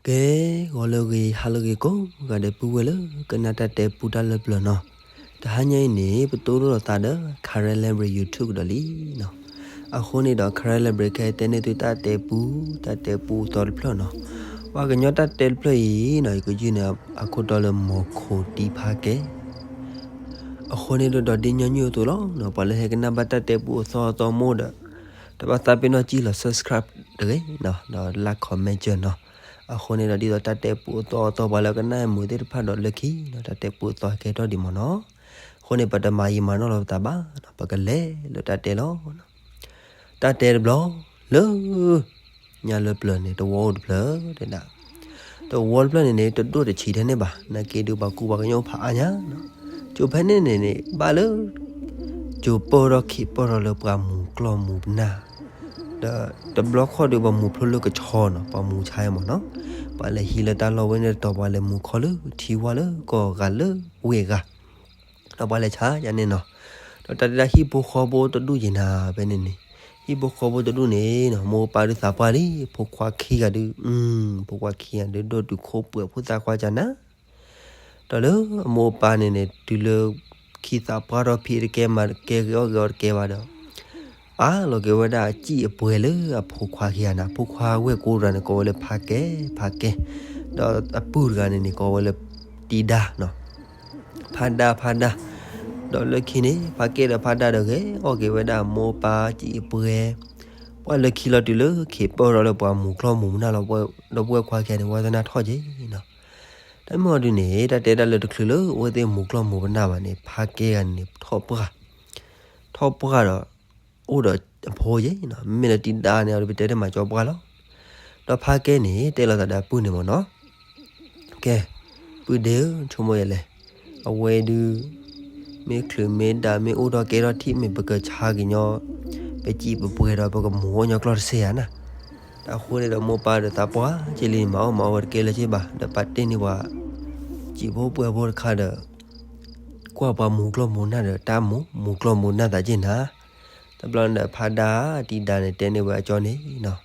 ကဲ ဂီၤလၢအဂ့ၤ ဟါလၢအဂ့ၤကိးဂၤဒဲး ပုၢ်ဝဲၢ်လၢကနၣ်တၢ်တဲပူတၢ်လၢပျၢၤနီၤ. တဟါညါအံၤန့ၣ် ပတိၢ်လိာ်သးဒီး Karen Library YouTube ကဒီးလံနီၤ. အဃိန့ၣ်ဒီး Karen Library ခဲအံၤတဲန့ၢ်သုတၢ်တဲပူ တၢ်တဲပူအသီတဖျၢၣ်နီၤ. ပှၤကညီတၢ်တဲတဖျၢၣ်အံၤနီၤ ယကယုၢ်န့ၢ်အခိၣ်တီလၢ မိၢ်ခိၣ်တံဖါကဲ. အဃိန့ၣ်ဒီး ဒ်ညီနုၢ်အသိးလီၤနီၤ, ပှၤလၢဟဲကနၣ်ဘၣ်တၢ်တဲပူအသီအသီမ့ၢ်ဒီး တဘၣ်သးပ့ၤနီၣ်စံၣ်လီၤ subscribe တဂ့ၤနီၤ, ဒီး like comment နီၤ. အဃိန့ၣ်ဒီး ဒ်သိးတၢ်တဲပူအသီအသီ ပှၤလၢကနၣ်မုာ်သ့ၣ်တဖၣ်ဒီး လၢခံနီၤ တၢ်တဲပူအသီကဲထီၣ်ဒံးမ့ၢ်နီၤ. အဃိန့ၣ် ပတမၤယံာ်မၤနီၢ်လီၤပသးဘၣ်နီၤ, ပကလဲၤလၢတၢ်တဲလီၤ. တၢ်တဲတဘျီလၢ ညါလၢပျၢၤန့ၣ် တဝီအိၣ်တဖျၢၣ်တဲဒၣ်, တဝီတဖျၢၣ်န့ၣ်န့ၣ် တဒိၣ်တဆံးထဲန့ၣ်ဘၣ်, နာ်က့ဒုးပှၤကူပှၤကညီဖးအါညါနီၤ. ကၠိဖဲန့ၣ်န့ၣ်န့ၣ် ဘၣ်လၢ ကၠိပၢၢ်ထီၣ်ခံးပၢၢ်ထီၣ်လၢပှၤမူၤကျီၢ်မူၤပနၢ်, ဒီးတဘျီခီၣ်ဒုးပှၤမူၤဖျိလၢကဆီနီၤ, ပှၤမူၤဆါမ့ၢ်နီၤ. ပှၤလဲၤဟံးလၢတၢ်လီၢ်ဝဲန့ၣ်တတီၤ ပှၤလဲၤမူၤခီလၢထံဝါလၢကီၢ်ဂၤလၢဝ့ၢ်ဂၤ ဒီးပှၤလဲၤဆါယါန့ၣ်နီၤ. ဒီးတၢ်တဲဒၣ်ဟံၣ်ဖိဃီဖိတဒူၣ်ယံၤနၤဖဲန့ၣ်န့ၣ်, ဟံၣ်ဖိဃီဖိတဒူၣ်န့ၣ်နီၤ မိၢ်ပၢ်ဒုးသးပှၢ်လံ, ဖိခွါခံဂၤဒုး, ဖိခွါခံဂၤဒုး ဒိၣ်တုာ်ခိၣ်ပှဲၤ ဖိသၣ်ခွါကနၤ. ဒီးလၢအမိၢ်အပၢ်န့ၣ်န့ၣ် တုၤလၢခံသးပှၢ်ထီၣ်ဖံးတကဲမၤတကဲဂ့ၤအီၣ်ဂ့ၤအီတကဲဘၣ်ဒီး အါလီၤက့ၤဝဲဒၣ်အစံၣ်အပှဲၤလၢအဖိခွါခံဂၤနၤ, ဖိခွါဝဲၢ်ကိးတဂၤန့ၣ် ကိးဝဲလၢဖါကဲ, ဖါကဲ, ဒီးအပုၢ်တဂၤန့ၣ်န့ၣ် ကိးဝဲလၢတံဒါနီၤ, ဖါဒါ ဖါဒါ. ဒီးလၢခံန့ၣ် ဖါကဲဒီးဖါဒါဒီးဂ့ၤအီၣ်က့ၤဝဲဒၣ် မိၢ်ပၢ်စံၣ်အပှဲၤ, ပှၤလၢခံလီၤတုၤလၢခံးပၢၢ်ထီၣ်လၢပှၤမူၤကျီၢ်မူၤပနၢ်လီၤ, ဒီပုၢ်ဝဲၢ်ခွါခံဂၤန့ၣ် ဝါသနၢ်ထီၣ်က့ၤနီၤ. တၢ်မ့ၢ်အီၤဒုးန့ၣ် တၢ်တဲဒၣ်လၢတချုးလၢအဝဲသ့ၣ်မူၤကျီၢ်မူၤပနၢ်ဘၣ်န့ၣ် ဖါကဲဂၤန့ၣ် ထီၣ်ပှၢ်, ထီၣ်ပှၢ်ဒီး အိၣ်ဒီးအဖိယဲနီၤ, မ့မ့ၢ်လၢတံဒါန့ၣ် အီၤဒုးပတဲတမၤကၠီပှၢ်လီၤ. ဒီးဖါကဲန့ၣ် တဲလိာ်သးဒီးအပုၢ်န့ၣ်မ့ၢ်နီၤ, ကဲ, ပုၢ်ဒ့ဧၢ, ဆိကမိၣ်ယဲလဲၣ်, အဝဲဒုး မ့ၢ်ချုးမ့ၢ်ဒါ မ့ၢ်အိၣ်ထီၣ်ကဲထီၣ်ထံၣ် မ့ၢ်ပကဆါကညီ ပစံၣ်ပပှဲၤဒီး ပကမူၤအိၣ်ညီကျီၢ်တစဲးဧါနၤ. တၢ်ဃိန့ၣ်ဒီး မိၢ်ပၢ်ဒီးသးပှၢ်က့ၤလံန့ၣ် မၤအီၣ်မၤအီဝဲတကဲလၢၤဘၣ်, ဒီးပာ်တ့ၢ်န့ၢ်ပှၤ စံၣ်ဖိပှဲၤဖိတခါဒီး ကွၢ်ပှၤမူၤကျီၢ်မူၤနၢ်ဒီး တၢ်မူၤ မူၤကျီၢ်မူၤနၢ်သးက့ၤနၤ. တဘျီန့ၣ်ဒီး ဖါဒါတံဒါန့ၣ် တဲန့ၢ်ဝဲအကၠီန့ၣ်နီၤ,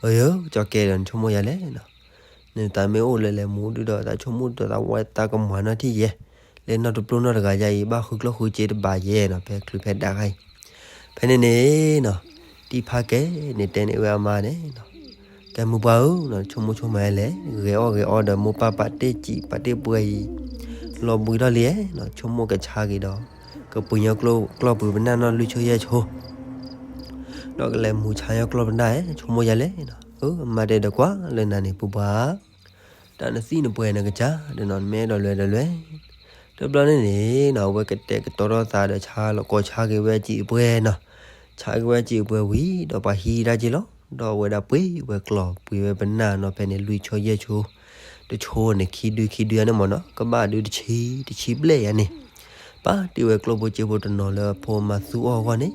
အၢ ကၠီကဲဒီး နဆိကမိၣ်ယဲလဲၣ်နီၤ, နသးမ့ၢ်အိၣ်လၢလဲၤမူၤဒုဒီး သးဆိကမိၣ်ဒီး သးဝဲသးကမၤနီၣ်ထံၣ်ယဲ, လၢနီၢ်တပျိနီၢ်တဂၤယါအံၤ ဘၣ်ဃုကျီၢ်ဃုစ့တဘၣ်ယဲနီၤ, ဖဲချုးဖဲဒါခါအံၤ. ဖဲန့ၣ်န့ၣ်နီၤ, တံဖါကဲန့ၣ် တဲန့ၢ်ဝဲအမါန့ၣ်နီၤ, ကဲမုၢ်ပှၢ်ဧၢ, ဆိကမိၣ်ဆိကမးလဲၣ်, ဂဲၤအီၣ်ဂဲၤအီဒီး မိၢ်ပၢ်ပာ်တ့ၢ်စံၣ်ပာ်တ့ၢ်ပှဲၤအံၤ လီၤဘှံးထီၣ်လံဧါနီၤ, ဆိကမိၣ်ကဆါက့ၤဒီး ကပှ့ၤညီကျီၢ်ပှ့ၤပနၢ်နီၢ်လွံၢ်ဆိယဲၢ်ဆိ ဒီးကလဲၤမူၤဆါညီကျီၢ်ပနၢ်ဧါ, ဆိကမိၣ်ယဲလဲၣ်နီၤ. အၢ အမါတဲဒီးကွၢ်လၢနၤန့ၣ် ပူၤပှၢ် တၢ်နသံၣ်နပှဲၤနကစၢ်ဒီးနီၤ, နမ့ၢ်အဲၣ်ဒိးလွဲၤဒီးလွဲၤ. တဘျီန့ၣ်န့ၣ်နီၤ, အဝဲကတဲာ်ကတီၤထီၣ်သးဒီးဆါလီၤကိးဆါက့ၤဝဲစံၣ်အပှဲၤနီၤ, ဆါက့ၤဝဲစံၣ်အပှဲၤဝံၤဒီး ပှၤဟံးတၢ်က့ၤလီၤ. ဒီးအဝဲဒၣ်ပှ့ၤဝဲကျီၢ် ပှ့ၤဝဲပနၢ်နီၤ, ဖဲန့ၣ်လွံၢ်ဆိယဲၢ်ဆိ, တဆိန့ၣ်ခံဒုခံဒုန့ၣ်မ့ၢ်နီၤ, ကဘၣ်ဒုတဆံ တဆံဘျဲၣ်ယါန့ၣ်, ပာ်တ့ၢ်ဝဲကျီၢ်ဖိစ့ဖိတနီၤလၢအဖိမၤသူအီၤအဂီၢ်န့ၣ်,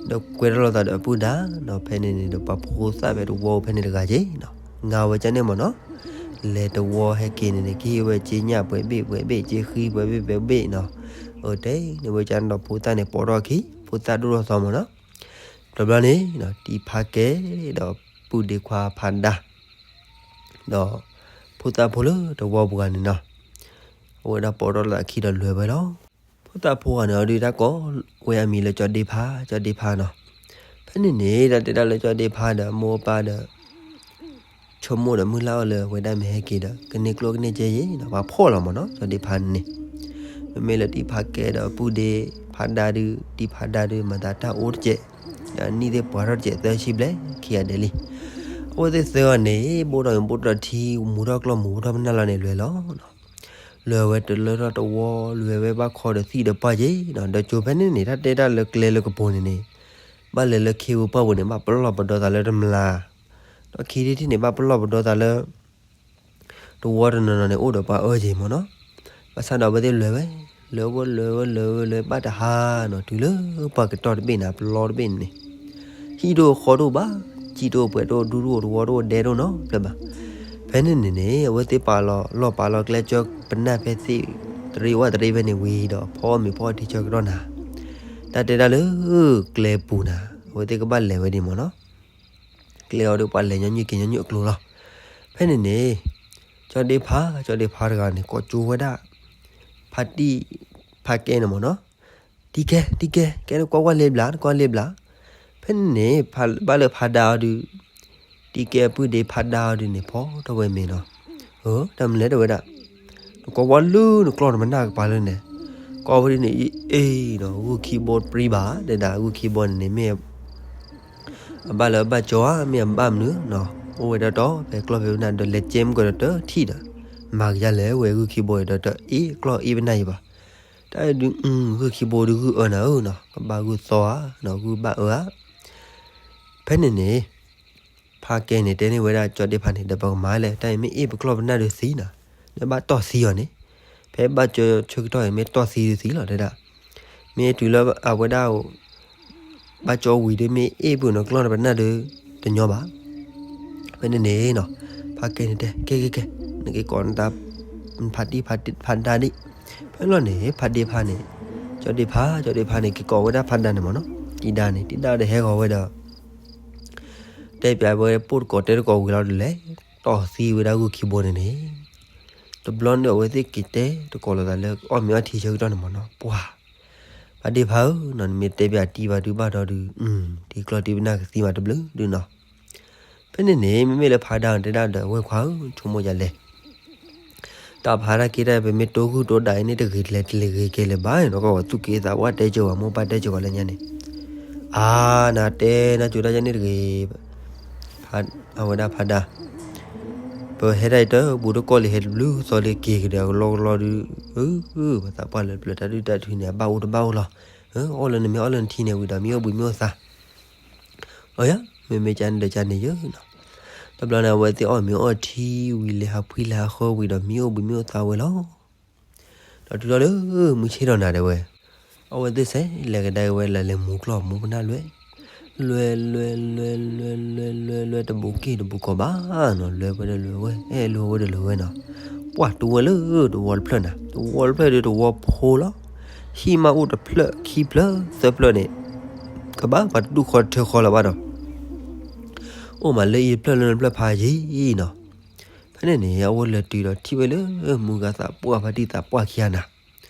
ဒီးကွဲထီၣ်လိာ်သးဒီးအပုၢ်ဒါနီၤ, ဖဲန့ၣ်န့ၣ်ဒီး ပှၤဖိသၣ်ဖဲတဝီဖဲန့ၣ်တဂၤက့ၤနီၤ, ငါဝဲကန့ၣ်မ့ၢ်နီၤ, လဲၤတဝီဟဲက့ၤန့ၣ်န့ၣ် ကဟ့ၣ်ဝဲစ့ညၣ်ပှဲၤဘ့ၣ်ပှဲၤဘ့ၣ် စ့ဃံပှဲၤဘ့ၣ်ပှဲၤဘ့ၣ်နီၤ, အတဲန့ၢ်ဝဲကန့ၣ်ဒီး ဖိသၣ်န့ၣ်ပိာ်ထီၣ်အခံ, ဖိသၣ်ဒိၣ်ထီၣ်သီမ့ၢ်နီၤ. တဘျီန့ၣ်နီၤ, တံဖါကဲဒီးပုၢ်ဒ့ခွါဖါဒါ ဒီးဖိသၣ်ဖိလၢတဝီပူၤဂၤန့ၣ်နီၤ, အဝဲဒၣ်ပိာ်ထီၣ်လၢအခံဒီးလဲၤဝဲလီၤ. ဖိသၣ်ဖိဂၤန့ၣ် အီၤဒုးတၢ်ကိးဝဲအမံၤလၢကၠီဒ့ဖါ, ကၠီဒ့ဖါနီၤ. ဖဲန့ၣ်န့ၣ် တၢ်တဲဒၣ်လၢကၠီဒ့ဖါဒီးမိၢ်ပၢ်ဒီး ဆိကမိၣ်ဒီးမုၢ်လၢ်အီၣ်လၢအဝဲဒၣ်မ့ၢ်ဟဲက့ၤဒီး ကန့ၢ်ကျိၣ်ကန့ၢ်စ့ယဲၢ်နီၤ, ပှၤဖှီၣ်လီၤမ့ၢ်နီၤ, ကၠီဒ့ဖါန့ၣ်. မ့မ့ၢ်လၢတံဖါကဲဒီးပုၢ်ဒ့ဖါဒါဒုး, တံဖါဒါဒုး မၤသးတၢ်အိၣ်တစဲး, ဒီးနံၣ်သ့ၣ်ပှဲၤထီၣ်တစဲး သၢဆံဘျဲၣ်ခံဂၤဒဲးလံ. အဝဲသ့ၣ်သၢဂၤန့ၣ် ဘိၣ်ထီၣ်ဘိၣ်ထီၣ်ထံ မူၤထီၣ်ကျီၢ်မူၤထီၣ်ပနၢ်လီၤန့ၣ် လဲၤလီၤနီၤ. လဲၤဝဲတလၢထီၣ်တဝီ, လဲၤဝဲဘၣ်ခီဒီးသံၣ်ဒီးပှၢ်က့ၤနီၤ. ဒီးကၠိဖဲန့ၣ်န့ၣ် တၢ်တဲတၢ်လၢကျဲလၢကပူၤန့ၣ်န့ၣ် ဘၣ်လဲၤလၢခ့ပူၤပှၢ်ပူၤန့ၣ် ဘၣ်ပလီၢ်ပဒီသးလၢတမျး, ဒီးခံထံၣ်ထံၣ်န့ၣ် ဘၣ်ပလီၢ်ပဒီသးလၢ တဝီတနီၤနီၤန့ၣ် အိၣ်ဒီးပှၤအၢက့ၤမ့ၢ်နီၤ. ဘၣ်ဆၣ်ဒီးအဝဲသ့ၣ်လဲၤဝဲ, လဲၤဝဲလဲၤဝဲလဲၤဝဲလဲၤဝဲဘၣ်တဟါနီၤ, တုၤလၢပှၢ်ကတီၢ်တဘ့ၣ်န့ၣ် ပလီတဘ့ၣ်န့ၣ် ဟံၣ်တအိၣ်ဃီတအိၣ်ဘၣ်, စံၣ်တအိၣ်ပှဲၤတအိၣ်ဒူတအိၣ်တဝီတအိၣ်ဒဲတအိၣ်နီတဖျၢၣ်ဘၣ်. ဖဲန့ၣ်န့ၣ်န့ၣ် အဝဲသ့ၣ်ပာ်လီၤလီၢ်ပာ်လီၤကျဲ ကၢပနၢ်ဖဲသ့ၣ် တရံးဝၣ်တရံးဖဲန့ၣ်ဝံၤဒီး ဖီမ့ၤဖီထံဆၢကတီၢ်နၤ, တၢ်တဲတၢ်လၢကျဲပူၤနၤ အဝဲသ့ၣ်ကဘၣ်လဲၤဝဲဒၣ်မ့ၢ်နီၤ. ကျဲအီၤဒီးပှၤလဲၤညီနုၢ်က့ၤညီနုၢ်အကျိၤလီၤ. ဖဲန့ၣ်န့ၣ် ကၠီဒ့ဖး ကၠီဒ့ဖးတဂၤန့ၣ် ကိးကၠိဝဲဒၣ် ဖါတံၢ် ဖါကဲန့ၣ်မ့ၢ်နီၤ, တံၢ်ကဲ တံၢ်ကဲ ကဲနကွၢ်ကွၢ်လ့ဘျး နကွၢ်လ့ဘျး. ဖဲန့ၣ်န့ၣ် ဘၣ်လၢဖါဒါအီၤဒုး တံၢ်ကဲအပုၢ်ဒ့ဖါဒါအီၤဒုးန့ၣ် ဖီထီၣ်ဝဲမ့ၤနီၤ. တၢ်မနုၤလဲၣ်တဲဝဲဒၣ်, နကွၢ်ကွၢ်လၢနကျီၢ်နပနၢ်ကပၤလၢန့ၣ်, ကွၢ်ဝဲဒ်န့ၣ်အ့ၣ်နီၤ ဂုၢ်ခံဘိတပြံဘၣ် တဲဒၣ်ဂုၢ်ခံဘိန့ၣ်န့ၣ်မ့ၢ် အဘၣ်လၢအဘၣ်ကၠီဧါ မ့ၢ်အဘၣ်မနုၤနီၤ, အိၣ်ဝဲဒၣ်တီၢ် ဖဲကျီၢ်ဖဲပနၢ်ဒီးလဲၤကဲမုၢ်ကီၢ်ဒီးတထံၣ်ဒီး မၤကယါလဲၣ်ဝဲဂုၢ်ခံဘိဒီးတအ့ၣ်ကျီၢ်အ့ၣ်ပနၢ်အံၤဘၣ်. တၢ်ဒုး ဂုၢ်ခံဘိဒုးဂုၢ်အၢနၤဧၢနီၤ, ကဘၣ်ဂုၢ်သီဧါနီၤ ဂုၢ်ဘၣ်အၢဧါ. ဖဲန့ၣ်န့ၣ် ဖါကဲန့ၣ်တဲန့ၢ်ဝဲဒၣ်ကၠီဒ့ဖးန့ၣ် ဒီးပကမၤလဲၣ် တၢ်အံၤမ့ၢ်အ့ၣ်ပကျီၢ်ပနၢ်ဒုးသံနီၤ, နဘၣ်တီၢ်သံအီၤန့ၣ်, ဖဲဘၣ်ကၠီဆၢကတီၢ်အံၤ မ့ၢ်တီၢ်သံဒုးသံလီၤတဲဒၣ်, မ့ၢ်တုၤလၢအဝဲဒၣ် ဘၣ်ကၠီဝံၤဒီးမ့ၢ်အ့ၣ်ပုၢ်နကျီၢ်နပနၢ်ဒီး တညီဘၣ်. ဖဲန့ၣ်န့ၣ်နီၤ ဖါကဲန့ၣ်တဲ ကဲကဲကဲ နက့ၤကိးနတၢ် ဖါတံၢ်ဖါဒါဒံး. ဖဲလီၤန့ၣ် ဖါဒ့ဖါန့ၣ် ကၠီဒ့ဖါ ကၠီဒ့ဖါန့ၣ် က့ၤကိးဝဲဒၣ်ဖါဒါန့ၣ်မ့ၢ်နီၤ, တံၢ်ဒါန့ၣ် တံၢ်ဒါဒီးဟဲဂီၤဝဲဒီး တဲပၠးဝဲပိၢ်တကိးတဲတကိးဝံၤလီၤဒ်လဲၣ်, တီၢ်သံဝဲဒၣ်ဂုၢ်ခံဘိန့ၣ်န့ၣ် တဘျီန့ၣ် အဝဲသ့ၣ်က့ၤတဲတကိးလိာ်သးလၢ အီၣ်မ့ၤအီထံဆၢကတီၢ်န့ၣ်မ့ၢ်နီၤ, ပှၢ် ဖါဒ့ဖါဧၢနီၤ နမ့ၢ်တဲပၠးတံၢ်ဘၣ်ဒုးဘၣ်ဒီးဒုး တံၢ်ကျီၢ်တံၢ်ပနၢ်ကသံဘၣ်တဘျုးဒုးနီၤ. ဖဲန့ၣ်န့ၣ် မ့မ့ၢ်လၢဖါဒါတဲဒၣ်ဒီး ဝဲၢ်ခွါဧၢ ဆိကမိၣ်ယၤလဲၣ်, တၢ်ဖါတၢ်က့တၢ် ပမ့ၢ်တိၢ်ဂုၢ်တိၢ်ဒးအံၤန့ၣ် တဂ့ၤတလဲၤတလဲၤဂ့ၤကဲလၢၤဘၣ်နီၤ, ကီၢ်ဝဲသူၣ်က့သးပှၢ်တဲကၢၤဝဲ မိၢ်ပၢ်တဲကၢၤဝဲလၢညါန့ၣ် အါ နတဲနၤကၠိတၢ်ယါန့ၣ်တဂ့ၤ, အဝဲဒၣ်ဖါဒါ ပဟဲဒၣ်အံၤတဘူးတကီၢ်လံ ဟဲတဘျုးသီလံ က့ၤကဒီးကလီကလီဒုး, ပသးပှၢ်လၢပျၢၤတၢ်ဒုၣ်တၢ်ထုန့ၣ် အဘၣ်အိၣ်တဘၣ်အိၣ်လီၤ. အီၣ်လၢနမ့ၢ်အီၣ်လၢနထံန့ၣ်ဝံၤဒီး မ့ၢ်အိၣ်ဘှံးမ့ၢ်အိၣ်သါ အယါ မ့မ့ၢ်ကန့ၣ်ဒီးကန့ၣ်ယါနီၤ. တဘျီန့ၣ် အဝဲသ့ၣ်အီၣ်မ့ၤအီထံဝံၤ လဲၤဟးဖှံလဲၤဟးဃၢဝံၤဒီး မ့ၢ်အိၣ်ဘှံးမ့ၢ်အိၣ်သါဝဲလီၤ. ဒီးတုၤလီၤလၢမုၢ်ဆ့ၣ်ထီၣ်နၤဒဲးဝဲ, အဝဲသ့ၣ်စဲးလဲၤကဒါက့ၤဝဲ လဲၤလဲၤမူၤကျီၢ်မူၤပနၢ်လွဲၢ်, လွဲၢ်လွဲၢ်လွဲၢ်လွဲၢ်လွဲၢ်လွဲၢ်လွဲၢ် တဘူးက့ၢ်တဘူးကီၢ်ဘၣ်နီၤ, လွဲၢ်ဝဲဒီးလွဲၢ်ဝဲ အဲၣ်လွဲၢ်ဝဲဒီးလွဲၢ်ဝဲနီၤ. ပှၢ်တဝီလၢတဝီတဖျၢၣ်နၤ, တဝီတဖျၢၣ်ဒီးတဝီဖိလီၤ. ဟံၣ်မးအိၣ်တဖျၢၣ်ခံဖျၢၣ်သၢဖျၢၣ်န့ၣ် ကဘၣ်ပှၤတဒူၣ်ဃီတထၢဃီလၢၤဘၣ်ဒီး အိၣ်မးလၢအံၤတဖျၢၣ်လၢနဖျၢၣ်ဖးယံာ်နီၤ. ဖဲန့ၣ်န့ၣ် အဝဲလဲၤတုၤဒီးထံၣ်ဝဲလၢမုၢ်ဂၤသးပှၢ်ဖါတံၢ်သးပှၢ်ခံဂၤနၤ,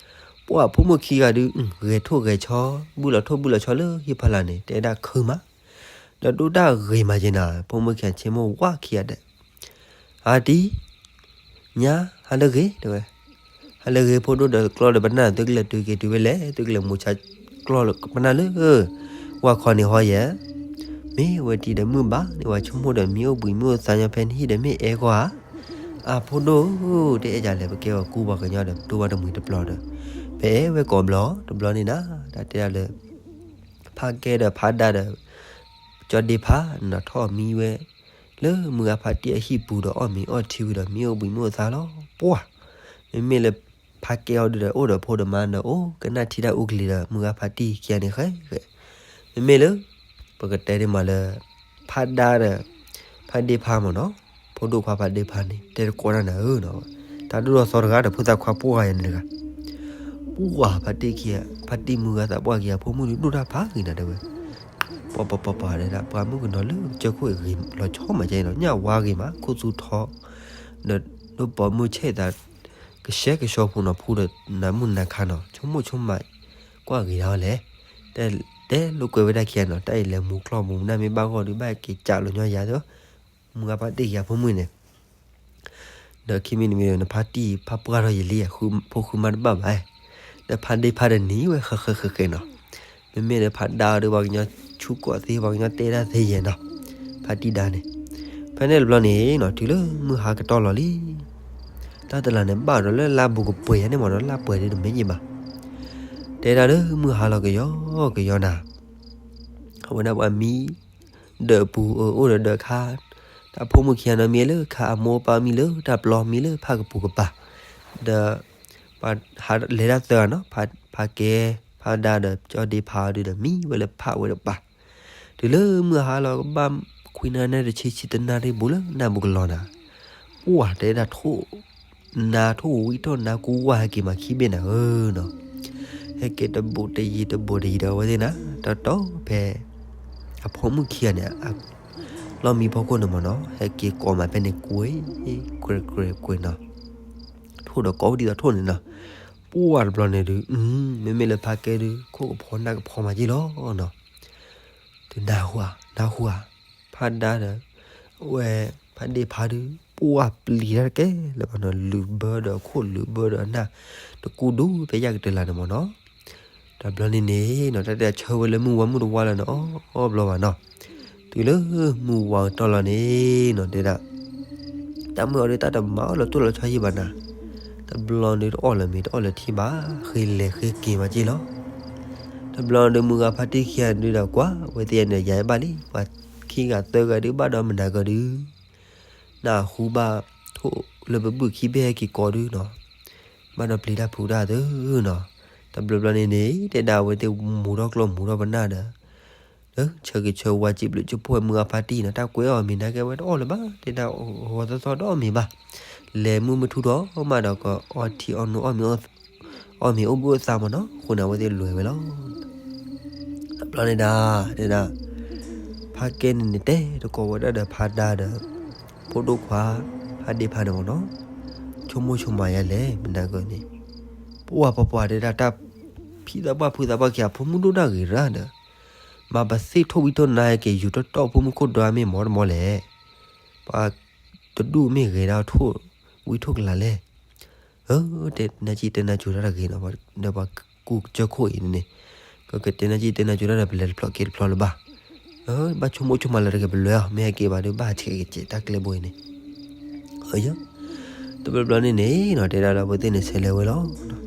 ပှၢ်ဖိမုၣ်ခံဂၤဒုး ဂဲၤထိၣ်ဂဲၤဆီ ဘုၣ်လီၤထိၣ်ဘုၣ်လီၤဆီလၢဟံၣ်ဖီလာ်န့ၣ် တဲဒၣ်ခုမး, ဒီးဒိၣ်တၢ်ဂ့ၤမးယဲနၤ, ဖိမုၣ်ခံဂၤဆ့မိၣ်ဝါခံဂၤဒဲး အါတံၢ် ညါ ဟါလၢဂ့ၤ တဲဝဲ, ဟါလၢဂ့ၤဖိဒိၣ်ဒီးကျီၢ်ဒီးပနၢ် သုကလဲၤတုၤက့ၤတုၤဝဲလဲၣ်, သုကလဲၤမူၤဆါကျီၢ်ပနၢ်လၢ ဝၢ်ခီန့ၣ်ဟီယဲ, မ့ၢ်ဝဲတံၢ်ဒီးမုၢ်ဘၣ်န့ၣ် ပှၤဆိကမိၣ်ဒီးမ့ၢ်အိၣ်ဘှံးမ့ၢ်အိၣ်သါညီဖဲန့ၣ် ဟံၣ်ဒီးမ့ၢ်အဲၣ်ဂီၢ်ဧါ, အဖိဒိၣ်ဧၢ တအဲၣ်ယၤလဲၣ် ပကဲအီၤကူပှၤကညီဒီး ပဒိၣ်ဘၣ်တမှံၤတပျီၤဒီး ပအဲၣ်ဝဲကိးဘျီ တဘျီန့ၣ်နၤ, တၢ်တဲဒၣ်လၢ ဖါကဲဒီးဖါဒါဒီး ကၠီဒ့ဖါ နထီၣ်မံဝဲ လၢမုၢ်ဂၤဖါတံၢ်အဟံၣ်ပူၤဒီး အီၣ်မ့ၤအီထံဝံၤဒီး မ့ၢ်အိၣ်ဘှံးမ့ၢ်အိၣ်သါလီၤ. ပှၢ် မ့မ့ၢ်လၢဖါကဲအီၤဒုးဒီး အိၣ်ဒီးဖိဒီးမါဒီး အိၣ်ကနၣ်ထံတၢ်အူကလံၤဒီး မုၢ်ဂၤဖါတံၢ်ခံဂၤန့ၣ်ဃဲဃဲ, မ့မ့ၢ်လၢ ပကတဲဒ်မးလၢ ဖါဒါဒီး ဖါဒ့ဖါမ့ၢ်နီၤ, ဖိဒိၣ်ခွါဖါဒ့ဖါန့ၣ် တဲတကိးတၢ်နၤဧၢနီၤ, တၢ်ဒိၣ်ထီၣ်သီတဂၤဒီး ဖိသၣ်ခွါပှၢ်ဂၤယၤန့ၣ်တဂၤ ပှၢ်ဖါတံၢ်ခံဂၤ ဖါတံၢ်မုၢ်ဂၤသးပှၢ်ခံဂၤ ဖိမုၣ်ဒုးဒိၣ်တၢ်ဖးဂ့ၤနၤတဲဝဲ, ပှၤပှၤပှၤပှၤဒဲဒၣ် ပှၤမုၣ်ကနီၤလၢကစၢၢ်ခိၣ်အံၤဂ့ၤလီၤဆီမးကဲနီၤ, ညၣ်ဝါဂ့ၤမး ခိၣ်သူထီ ဒီးဒိၣ်ပိာ်မုၣ်ဆဲးသး ကဆှဲကဆှီဖိနီၤ ဖူဒီးနၤမုၣ်နၤခါနီၤ ဆိကမိၣ်ဆိကမး ကွၢ်ဂ့ၤဒၣ်ဝဲလဲၣ်, တဲတဲလိာ်ကွဲဝဲဒၣ်ခံဂၤနီၤ, တၢ်အံၤလဲၤမူၤကျီၢ်မူၤပနၢ်မ့ၢ်ဘၣ်ဂီၢ်ဒုး ဘၣ်က့ၤကးလိာ်ညီယၤဒီး မုၢ်ဂၤဖါတံၢ်ခံဂၤဖိမုၣ်န့ၣ် ဒီးခံမံၤတမံၤဒီး နဖါတံၢ်ဖးပှၢ်ထီၣ်ယံာ်လံ, ဖိဃုမါတဘၣ်ဘၣ်, ဒီးဖါဒ့ဖါဒီးနံၤဝဲဃဲဃဲဃဲဃဲနီၤ, မ့မ့ၢ်လၢဖါဒါအီၤဒီး ပှၤကညီဆူၣ်ကိးသ့ ပှၤကညီတဲဒၣ်သ့ယဲၢ်နီၤ, ဖါတံၢ်ဒါန့ၣ်, ဖဲန့ၣ်တဘျီန့ၣ်နီၤ တုၤလၢမုၢ်ဟါကတီၢ်လီၤလံ, တၢ်တလးန့ၣ် ဘၣ်ဒီးလၢလါဘူးကပှဲၤယၤန့ၣ်မ့ၢ်ဒီး လါပှဲၤဒ်တမ့ၢ်ယံၤဘၣ်, တဲဒၣ်လၢမုၢ်ဟါလီၤကယီကယီနၤ အဝဲဒၣ်ပှၤမံ ဒၢးပူၤ အိၣ်ဒီးဒၢးခါ, တၢ်ဖိမုၣ်ခံဂၤနီၤ မံလၢခါအမိၢ်ပၢ် မံလၢတၢ်ပျီ မံလၢဖးကပူၤကပၤ, ဒီး ပှၤဟးလဲၤတၢ်သၢဂၤနီၤ ဖးကဲ ဖးဒါဒီးကၠီဒ့ဖါဒုးဒီး မံဝဲလၢဖးဝဲတပၤ, တုၤလၢမုၢ်ဟါလီၤကဘၣ် ခွံနၣ်ရံၣ်တဆံ ဆံတနၣ်ရံၣ်ဘူးလၢနၢ်ဘူးကလီၤနၤ, ပှၢ်တဲဒၣ်ထိၣ် နါထိၣ်ဝံၤထိၣ်နါကူဝါဟဲက့ၤမး ခံဘ့ၣ်နၤဧၢနီၤ, ဟဲက့ၤတဘူးတယံၤတဘူးတယံၤဒီး အဝဲသ့ၣ်နၤ တီတီဖဲ အဖိမုၣ်ခံဂၤန့ၣ် လီၢ်မံဖီခိၣ်န့ၣ်မ့ၢ်နီၤ ဟဲက့ၤကိးမးဖဲန့ၣ်ကွ့ၢ် ကွ့ၢ်ကွ့ၢ်ကွ့ၢ်နီၤ, ထိၣ်ဒီးကိးဝဲဒ်သိးထိၣ်န့ၣ်နီၤ, ပှၢ်တဘျီန့ၣ်ဒုး မ့မ့ၢ်လၢဖးကဲဒုး ခိၣ်ကဖီနၢ်ကဖီမးက့ၢ်လီၤနီၤ, တနၢ်ဟူဧါ နၢ်ဟူဧါ, ဖးဒါဒီး အဝဲ ဖးဒ့ၣ်ဖါဒုး ပှၢ်ပျံၤတၢ်တကဲလၢၤဘၣ်နီၤ, လုာ်ဘၢဒီးခိၣ်လုာ်ဘၢဒီးနၢ် တကူဒူဖဲယၢ်ကတၢၢ်လၢ်န့ၣ်မ့ၢ်နီၤ, တဘျီန့ၣ်န့ၣ်နီၤ တၢ်တဆၢဝဲလၢမုၢ်ဝါမုၢ်တဝါလၢၤနီၤ အီၣ်ဘျီဘၣ်နီၤ, တုၤလၢမုၢ်ဝါကတီၢ်လီၤန့ၣ်နီၤ တဲဒၣ် တၢ်မုၢ်အီၤဒုးတၢ်တမၤအီၣ်လၢၤတိၢ်လီၤဆီယံာ်ဘၣ်နၤ, တဘျီန့ၣ်တအီၣ်လၢၤမ့ၤတအီၣ်လၢၤထံဘၣ်, ဃ့လဲၤဃ့က့ၤမးက့ၢ်လီၤ, တဘျီဒုးမုၢ်ဂၤဖါတံၢ်ခံဂၤဒုးဒီးကွၢ်ဝဲသ့ၣ်န့ၣ် ယၤဘၣ်လံ ပှၤခံဂၤသၢဂၤဒုးဘၣ်ဒီးမနၤကၢၤဒုး နၢ်ဟူဘၣ်ထိၣ်လၢပဘုၣ်ခံဘ့ၣ်ဟဲက့ၤကိးဒုနီၤ, ဘၣ်ဒီးပျံၤတၢ်ဖုးတၢ်သုနီၤ, တဘျီဘျီန့ၣ်န့ၣ် တဲဒၣ်အဝဲသ့ၣ်မူထီၣ်ကျိမူထီၣ်ပနၢ်ဒီး လၢဆၢဂ့ၤဆၢဝါစံးဘျုးကၠိဖိဝဲမုၢ်ဂၤဖါတံၢ်နီၤ တၢ်ကွဲးအီၣ်မ့ၤနာ်က့ဝဲတအီၣ်လၢၤဘၣ် တဲဒၣ်ဂီၤသီသီတအီၣ်မ့ၤဘၣ်, လဲၤမုၢ်မ့ၢ်ထူဒီးမးဒီးကအီထံအီနိအီၣ်မ့ၤ အီၣ်မ့ၤအိၣ်ဘှံးအိၣ်သါမ့ၢ်နီၤ အဃိန့ၣ်အဝဲသ့ၣ်လဲၤဝဲလီၤ. တဘျီန့ၣ်ဒၣ် တဲဒၣ် ဖါကဲန့ၣ်န့ၣ် တဲတကိးဝဲဒၣ်ဒီးဖါဒါဒီး ဖိဒိၣ်ခွါ ဖါဒ့ၣ်ဖါန့ၣ်မ့ၢ်နီၤ, ဆိကမိၣ်ဆိကမးယၤလဲၣ် မနၤကၢၤန့ၣ်, ပှၢ်ပှၢ်ပှၢ်တဲဒၣ်တၢ် ဖံသးပှၢ်ဖုသးပှၢ်ခံဂၤ အဖိမုၣ်ဒိၣ်ဒၣ်ဂ့ၤရၣ်ဒီး မၤပသ့ၣ်ထိၣ်ဝံထိၣ်နါဟဲက့ၤယူၤတီၢ်တီၢ်ဖိမုၣ်ခိၣ်ဒွါမ့ၢ်မ့ၢ်တမ့ၢ်လဲၣ်, ပှၤတဒူၣ်မ့ၢ်ဂ့ၤဒၣ်ထိၣ်ဝံထိၣ်ကလၤလဲၣ်, တဲနၢ်ကံၣ်တဲနၢ်ကၠိတၢ်တဂ့ၤနီၤ, ဒီးပှၤကူကစၢၢ်ခိၣ်အံၤန့ၣ်န့ၣ်, ကတဲနၢ်ကံၣ်တဲနၢ်ကၠိတၢ်ဒီးပလဲၤတဖျိးက့ၤတဖျိးလၢၤဘၣ်, ဘၣ်ဆိကမိၣ်ဆိကမးလၢတဂ့ၤ ပလဲၤအီၤ မ့ၢ်ဟဲက့ၤဘၣ်ဒီးဘၣ်ဆဲးက့ၤတၢ်ကျဲဘိအံၤန့ၣ် တဘျီဘျီန့ၣ်န့ၣ်နီၤ တဲဒၣ်ဒီးအဝဲသ့ၣ်န့ၣ်ဆဲးလဲၤဝဲလီၤ.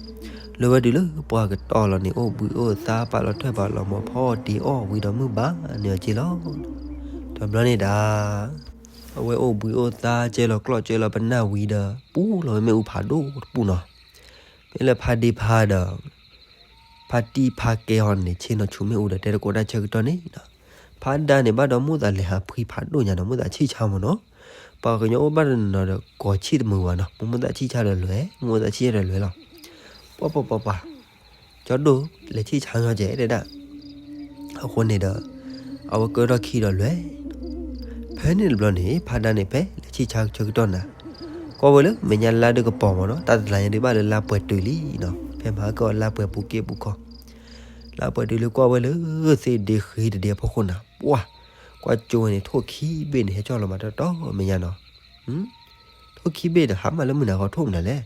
လၢဝဲတုၤလၢပှၢ်ကတီၢ်လီၤန့ၣ် အိၣ်ဘှံးအိၣ်သါပာ်လီၤထွဲပာ်လီၤမီၤဖီတ့ၢ်အီၣ်ဝံၤဒီးမုၢ်ဘၣ်န့ၢ်အီၤက့ၢ်လီၤ. တဘျီန့ၣ်ဒၣ် အဝဲအိၣ်ဘှံးအိၣ်သါကဲလီၤကျီၢ်ကဲလီၤပနၢ်ဝံၤဒီး ပူလီၤဝဲမ့ၣ်အူဖးဒိၣ်တပူၤနီၤ, မ့ၢ်လၢဖါဒ့ဖါဒီး ဖါတံၢ်ဖါကဲဟီန့ၣ် ဆ့ၣ်နီၤဆူမ့ၣ်အူဒီးတဲတကိးတၢ်ဆၢကတီၢ်န့ၣ်နီၤ, ဖါဒါန့ၣ်ဘၣ်ဒီးမိၣ်သးလဲၤဟးဖှံဖးဒိၣ်ညါနီၤ မိၣ်သးဆံၣ်ဆါမ့ၢ်နီၤ, ပှၤကညီအိၣ်ဘၣ်တနီၤနီၤဒီး ကိးဆံၣ်တမုာ်ဘၣ်နီၤ မိၣ်မိၣ်သးဆံၣ်ဆါဒီးလွဲၤ မိၣ်မိၣ်သးဆံၣ်ဆါဒီးလွဲၤလီၤ. ပှၤပှၤပှၤပှၤ ကၠီဒိၣ် လဲၤဆံၣ်ဆါညီကဲတဲဒၣ်, အဃိန့ၣ်ဒီး အဝဲကၢထီၣ်ခံဒီးလွဲၤ, ဖဲန့ၣ်တဘျီန့ၣ် ဖါဒါန့ၣ်ဖဲလဲၤဆံၣ်ဆါဆၢကတီၢ်နၤ, ကွၢ်ဝဲလၢမဲာ်ညါလါဒုးကပီၤမ့ၢ်နီၤ တၢ်တလါညါဒုးဘၣ်လၢလါပှဲၤတုၤလံနီၤ ဖဲမၤကီၢ်လါပှဲၤပူၤက့ၣ်ပူၤခီ လါပှဲၤတုၤလၢကွၢ်ဝဲလၢသ့ၣ်ဒ့ဃ့တဒ့အဖီခိၣ်နၤ ပှၢ်, ကွၢ်ကၠိဝဲန့ၣ် ထိၣ်ခံဘ့ၣ်န့ၣ် ဟဲကၠီၣ်လီၤမးတီတီမဲာ်ညါနီၤ, ထိၣ်ခံဘ့ၣ်ဒီးဟးမးလၢမုၢ်နၤဃီထိၣ်မနုၤလဲၣ်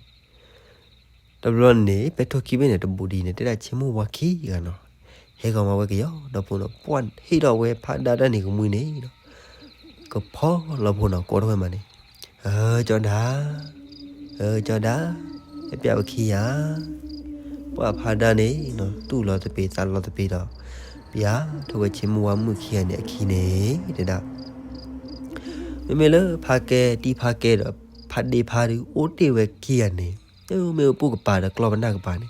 တဘျီန့ၣ် ဖဲထိၣ်ခံဘ့ၣ်န့ၣ် တဘူးဒံးန့ၣ် တဲဒၣ်ဆ့မိၢ်ဝါခံဂၤနီၤ, ဟဲဂီၤမးဝဲကယီၤဒီးဖိနီၤ ပှၢ်ဟ့ၣ်ထီၣ်ဝဲဖါဒါတၢ်န့ၣ်ကမှံန့ၣ်နီၤ, ကဖီလီၤဖိနီၤ ကိးထီၣ်ဝဲမးန့ၣ်, ကၠီဒါ, ကၠီဒါ, ဟဲပျးဝဲခံဂၤ ပှၢ်ဖါဒါန့ၣ်နီၤ တူၢ်လီၤသပ့ၤသးလီၤသပ့ၤဒီး ပျးထီၣ်ဝဲဆ့မိၢ်ဝါမုၣ်ခံဂၤန့ၣ်အခံန့ၣ် တဲဒၣ် မ့မ့ၢ်လၢဖါကဲ တံၢ်ဖါကဲဒီး ဖါဒ့ဖါဒုး အိၣ်တ့ၢ်ဝဲခံဂၤန့ၣ် မ့ၢ်အိၣ်ပူၤကပၤဒီးကျီၢ်ပနၢ်ကပၤန့ၣ်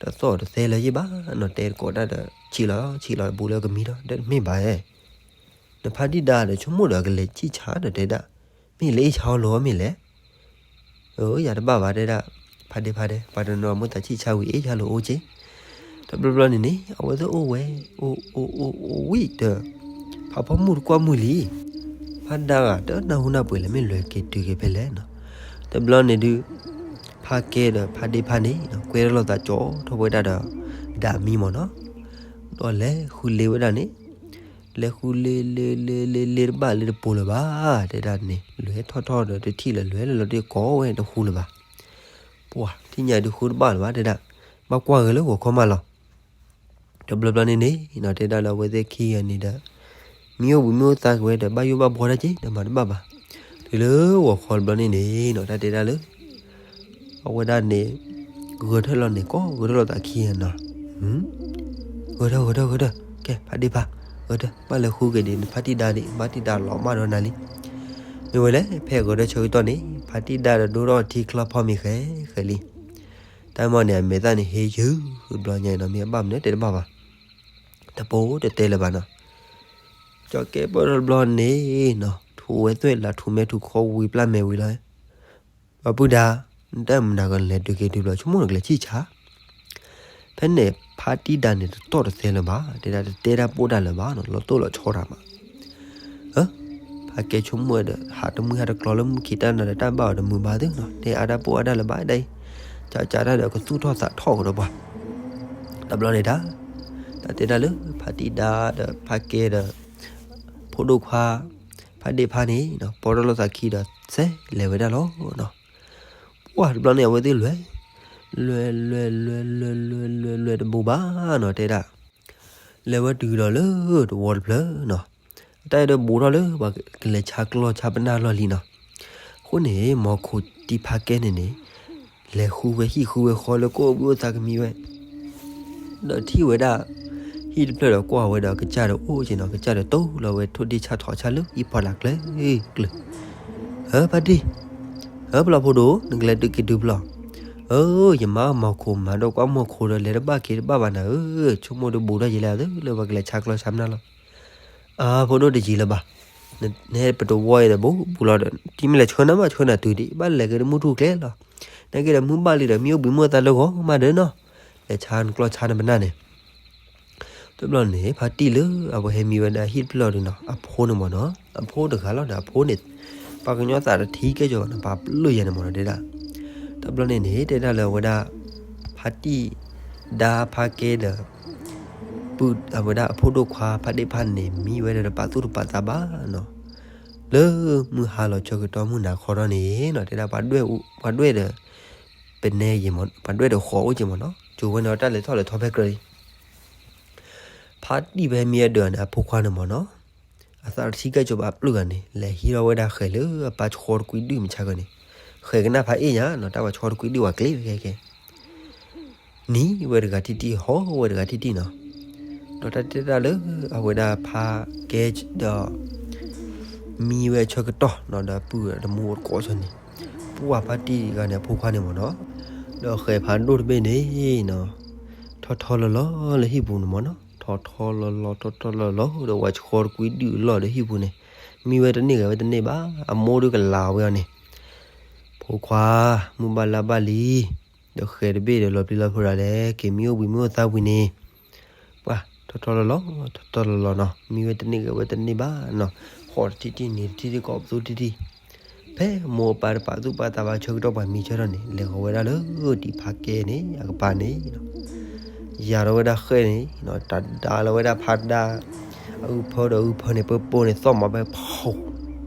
တသီၣ်တသဲလၢၤယံၣ်ဘၣ်နီၤ တဲတကိးတၢ်ဒီး ဆံးလီၤဆံးလီၤဘူးလၢကမံဒီး ဒီးတမ့ၢ်ဘၣ်ဧါ နဖါတံၢ်ဒါဒီးဆိကမိၣ်ဒီးကလဲၤဆံၣ်ဆါဒီးတဲဒၣ် မ့ၢ်လဲၤအ့ၣ်ဆါအီၤလိၤမ့ၢ်လဲၣ် ယၤတဘၣ်ဘၣ်တဲဒၣ် ဖါဒ့ဖါဒဲ ပှၤတနီၤမိၣ်သးဆံၣ်ဆါဝံၤအ့ၣ်ဆါလိၤအိၣ်က့ တဘျီဘျီန့ၣ်န့ၣ် အဝဲသ့ၣ်အိၣ်ဝဲ အိၣ်အိၣ်အိၣ်အိၣ်ဝံၤဒီး ဖးဖီမုၢ်တကွၢ်မုၢ်လံ ဖါဒါဂၤတနၢ်ဟူနၢ်ပှဲၤလၢမ့ၢ်လဲၤက့ၤတုၤက့ၤဖဲလဲၣ်နီၤ တဘျီန့ၣ်ဒုး ဖါကဲဒီးဖါဒ့ဖါန့ၣ် ကွဲထီၣ်လိာ်သးကၠီထီၣ်ဝဲဒၣ်ဒီး ဒၣ်မံမ့ၢ်နီၤ ဒီးလဲၤဃုလ့ဝဲဒၣ်န့ၣ် လဲၤဃုလ့လ့လ့လ့လ့တဘၣ်လ့တပိၤလၢၤဘၣ် တဲဒၣ်န့ၣ် လဲၤထီၣ်ထီၣ်ဒီးတထံၣ်လၢၤလဲၤလၢလီၤတ့ၢ်ကိးဝဲတဃူလၢၤဘၣ် ပှၤထံၣ်ညါဒုးဃုတဘၣ်လၢၤဘၣ်တဲဒၣ် ဘၣ်ကွၢ်ဂဲၤလၢဂီၤခီမးလီၤ တဘျီဘျီန့ၣ်န့ၣ်နီၤ တဲဒၣ်လၢအဝဲသ့ၣ်ခံဂၤန့ၣ်ဒီး မံအိၣ်ဘှံးမံအိၣ်သါက့ၤဝဲဒီး ဘၣ်ယိၣ်ဘၣ်ဘှီတၢ်က့ၤဒီးမၤတဘၣ်ဘၣ်. တုၤလၢဂီၤခီတဘျီန့ၣ်န့ၣ်နီၤ တၢ်တဲဒၣ်လၢ အဝဲဒၣ်န့ၣ် ဂဲၤထၢၣ်လီၤန့ၣ် ကိးဂဲၤထၢၣ်လိာ်သးခံဂၤနီၤ ဂဲၤထၢၣ် ဂဲၤထၢၣ် ဂဲၤထၢၣ် ကဲ ဖါဒ့ဖါ ဂဲၤထၢၣ် ဘၣ်လဲၤဃုက့ၤဒံး နဖါတံၢ်ဒါဒံး ဘၣ်တံၢ်ဒါလီၤမၢ်ဒီးနၤလံ. မ့ၢ်ဝဲလဲၣ် ဖဲဂဲၤထၢၣ်ဆၢကတီၢ်န့ၣ် ဖါတံၢ်ဒါဒီးဒိၣ်ထီၣ်ထံချီဖီမ့ၤဃဲဃဲလံ. တၢ်မီၢ်န့ၣ် အမဲာ်သၣ်န့ၣ် ဟ့ယုၢ်ဘျီညါအံၤနီၤ မ့ၢ်အဘၣ်မနုၤတဲတဘၣ်ဘၣ်. တပိၤတတဲလၢၤဘၣ်နီၤ. ကၠီကဲပၢၢ်ထီၣ်တဘျီန့ၣ်နီၤ ထူးဝဲသွဲၣ်လၢထူးမဲထူးခီဝံၤပျၢ်မဲာ်ဝံၤလီၤ. ပှၤပုၢ်ဒါ နတၢ်မနုၤကလဲၤဒုးက့ၤဒုးဘျီ ဆိကမိၣ်နကလဲၤဆံၣ်ဆါ ဖဲန့ၣ် ဖါတံၢ်ဒါန့ၣ် တတီၢ်တသဲလၢၤဘၣ် တဲဒၣ်တတဲတၢ်ပိၢ်တၢ်လၢၤဘၣ်နီၤ လီၤတိၢ်လီၤဆီတၢ်မး. ဧၢ, ဖါကဲဆိကမိၣ်ဝဲဒီး ဟးတမှံဟးတကျီလၢမုၢ်ခံးတၢ်နၤဒီး တၢ်ဘၣ်အီၤဒီးမုာ်ဘၣ်သုနီၤ, တဲအါတၢ်ပိၢ်အါတၢ်လၢၤဘၣ်ဒ်အံၤ, ကၠးကၠးတၢ်ဒီးကသူၣ်ထီၣ်သးထီၣ်ကဒီးပှၤ. တဘျီန့ၣ်တၢ်, တၢ်တဲတၢ်လၢ ဖါတံၢ်ဒါဒီးဖါကဲဒီး ဖိဒိၣ်ခွါ ဖါဒ့ၣ်ဖါန့ၣ်နီၤ ပီၢ်ထီၣ်လိာ်သးခံဒီး စဲးလဲၤဝဲဒၣ်လီၤနီၤ. ပှၢ်တဘျီန့ၣ် အဝဲသ့ၣ်လဲၤ, လဲၤလဲၤလဲၤလဲၤလဲၤလဲၤလဲၤတဘူးဘၣ်နီၤ တဲဒၣ်, လဲၤဝဲတုၤဒီးလၢတဝီတဖျၢၣ်နီၤ, တၢ်အဲၣ်ဒိးဘူးထီၣ်လၢပှၤကလဲၤဆါကျီဆါပနၢ်လီၢ်လံနီၤ. အဃိန့ၣ် မီၤခိၣ်တံၢ်ဖါကဲန့ၣ်န့ၣ် လဲၤဃုဝဲဟံၣ်ဃုဝဲဃီလၢကအိၣ်ဘှံးအိၣ်သါကမံဝဲ ဒီးထံၣ်ဝဲဒၣ် ဟံၣ်တဖျၢၣ်ဒီးကွၢ်ဝဲဒီးကစၢ်ဒီးအိၣ်က့ၤနီၤ, ကစၢ်ဒီးတိၢ်လီၤဝဲထိၣ်ဒ့ၣ်ဆၣ်ထီၣ်ဆၣ်လၢဟံၣ်ဖီလာ်ကျၢၤကျၢၤ. ဧၢ ဖါတံၢ်, ဧၢဖျီၣ်ဖိဒိၣ် နကလဲၤတုၤက့ၤတုၤဖျီၣ်. ဧၢ ယမါမီၤခိၣ်မၤဒီးကွၢ်မီၤခိၣ်ဒီးလဲၤတဘၣ်က့ၤတဘၣ်ဘၣ်နၤဧၢ, ဆိကမိၣ်ဒုးဘူးထီၣ်ယဲလဲၣ်သုလၢပှၤကလဲၤဆါကျီဆါပနၢ်လီၢ်. အဖိဒိၣ်တယံၤလၢၤဘၣ်, နဟဲပတဝီအံၤဒီးဘူးဘူးလီၤဒီး တမ့ၢ်လဲၤဆှၢနၤမးဆှၢနၤတုၤဒံး ဘၣ်လဲၤက့ၤတမုၢ်ထူၣ်ကျဲလီၤ. နက့ၤဒီးမုၢ်ဘၣ်လံဒီး မ့ၢ်အိၣ်ဘှံးမ့ၢ်အိၣ်သါလၢဂီၤမးဒီးနီၤ, လဲၤဆါနကျီဆါနပနၢ်န့ၣ် တဘျီန့ၣ် ဖါတံၢ်လၢအဝဲဟဲမံဝဲဒၣ်ဟံၣ်တဖျၢၣ်ဒုနီၤ အဖိန့ၣ်မ့ၢ်နီၤ, အဖိတဂၤလီၤဒီး အဖိန့ၣ် ပှၤကညီသးတထံကဲကီးဘၣ်နီၤ, ပှၤပျုၢ်ယၤန့ၣ်မ့ၢ်နီၤ တဲဒၣ်. တဘျီန့ၣ်န့ၣ် တဲဒၣ်လၢအဝဲဒၣ် ဖါတံၢ်ဒါဖါကဲဒီး ပုၢ်အဝဲဒၣ်အဖိဒိၣ်ခွါဖါဒ့ၣ်ဖါန့ၣ် မံဝဲဒီးတပာ်သူၣ်တပာ်သးဘၣ်နီၤ, လၢမုၢ်ဟါလီၤဆၢကတီၢ်မုၢ်နၤခီထီၣ်န့ၣ်နီၤ တဲဒၣ် ပှၤဒွဲၣ်ဒီး ပနဲယဲၢ်မ့ၢ် ပှၤဒွဲၣ်ဒီးဃီအိၣ်က့ၤမ့ၢ်နီၤ, ကၠိဝဲန့ၣ်တၢ်လဲၤထီၣ်လဲၤထီဖဲကြၢးလံ ဖါတံၢ်ဖဲမံအဒၢးန့ၣ် အဖိခွါန့ၣ်မ့ၢ်နီၤ, အသးတထံကဲကၠိဘၣ်ပျုၢ်ဂၤန့ၣ် လဲၤဟံးထီၣ်ဝဲဒၣ်ဃဲၤလၢအပၢ်ဆှီတကွံဒုၣ်မုၢ်ဆါခီန့ၣ်, ဃဲၤကနၣ်ဖးအ့ၣ်ညါနီၤ, တၢ်ပၢ်ဆှီတကွံဒုၣ်ဝဲကျ့ဝဲခဲခဲ နံၤဝဲတဂၤထံၣ်ထံၣ် ဟီၣ်ဝဲတဂၤထံၣ်ထံၣ်နီၤ, ဒီးတၢ်တဲတၢ်လၢ အဝဲဒၣ်ဖါကဲဒီး မံဝဲဆၢကတီၢ်နီၤ ဒီးပုၢ်တမူတကိးဆၢန့ၣ်, ပှၢ်ဖါတံၢ်ဂၤန့ၣ် အဖိခွါန့ၣ်မ့ၢ်နီၤ, ဒီးဃဲၤဖးဒိၣ်တဘ့ၣ်န့ၣ်နီၤ, ထီၣ်ထီလီၤလီၤလၢဟံၣ်ပူၤန့ၣ်မ့ၢ်နီၤ, ထီၣ်ထီလီၤလီၤ ထီၣ်ထီလီၤလီၤ ဒီးဝဲဆှီတကွံဒုၣ်အလီၢ်ဒီးဟံၣ်ပူၤန့ၣ်, မံဝဲတန့ၢ်ဂ့ၤဝဲတန့ၢ်ဘၣ်, အမိၢ်ဒုကလၤဝဲအီၤန့ၣ်, ဖိခွါ, မုၢ်ဘၣ်လါဘၣ်လံ, ဒီးဃဲၤတဘ့ၣ်ဒီးလီၤပျံၤလီၤဖုးဒၣ်လဲာ် က့ၤမံအိၣ်ဘှံးမံအိၣ်သါဝံၤန့ၣ်, ပှၢ်ထီၣ်ထီလီၤလီၤ ထီၣ်ထီလီၤလီၤနီၤ, မံဝဲတန့ၢ်ဂ့ၤဝဲတန့ၢ်ဘၣ်နီၤ, ဟီၣ်တထံၣ်ထံၣ် နံၤတထံၣ်ထံၣ် ကိးပသူထံၣ်ထံၣ်, ဖဲမိၢ်အပၢ်တပာ်သူၣ်ပာ်သးဘၣ်ဆၢကတီၢ်ပှၤမံဆၢထီၣ်န့ၣ် လဲၤဃီၤဝဲဒၣ်လၢတံၤဖါကဲန့ၣ် အကပၤန့ၣ် ယၤထီၣ်ဝဲဒၣ်ဃဲၤန့ၣ် တဒါလီၤဝဲဒၣ်ဖးဒါ အအုၣ်ဖၢဒီးအုၣ်ဖၢန့ၣ် ပၢပိန့ၣ် သီၣ်မးဖဲဖီ,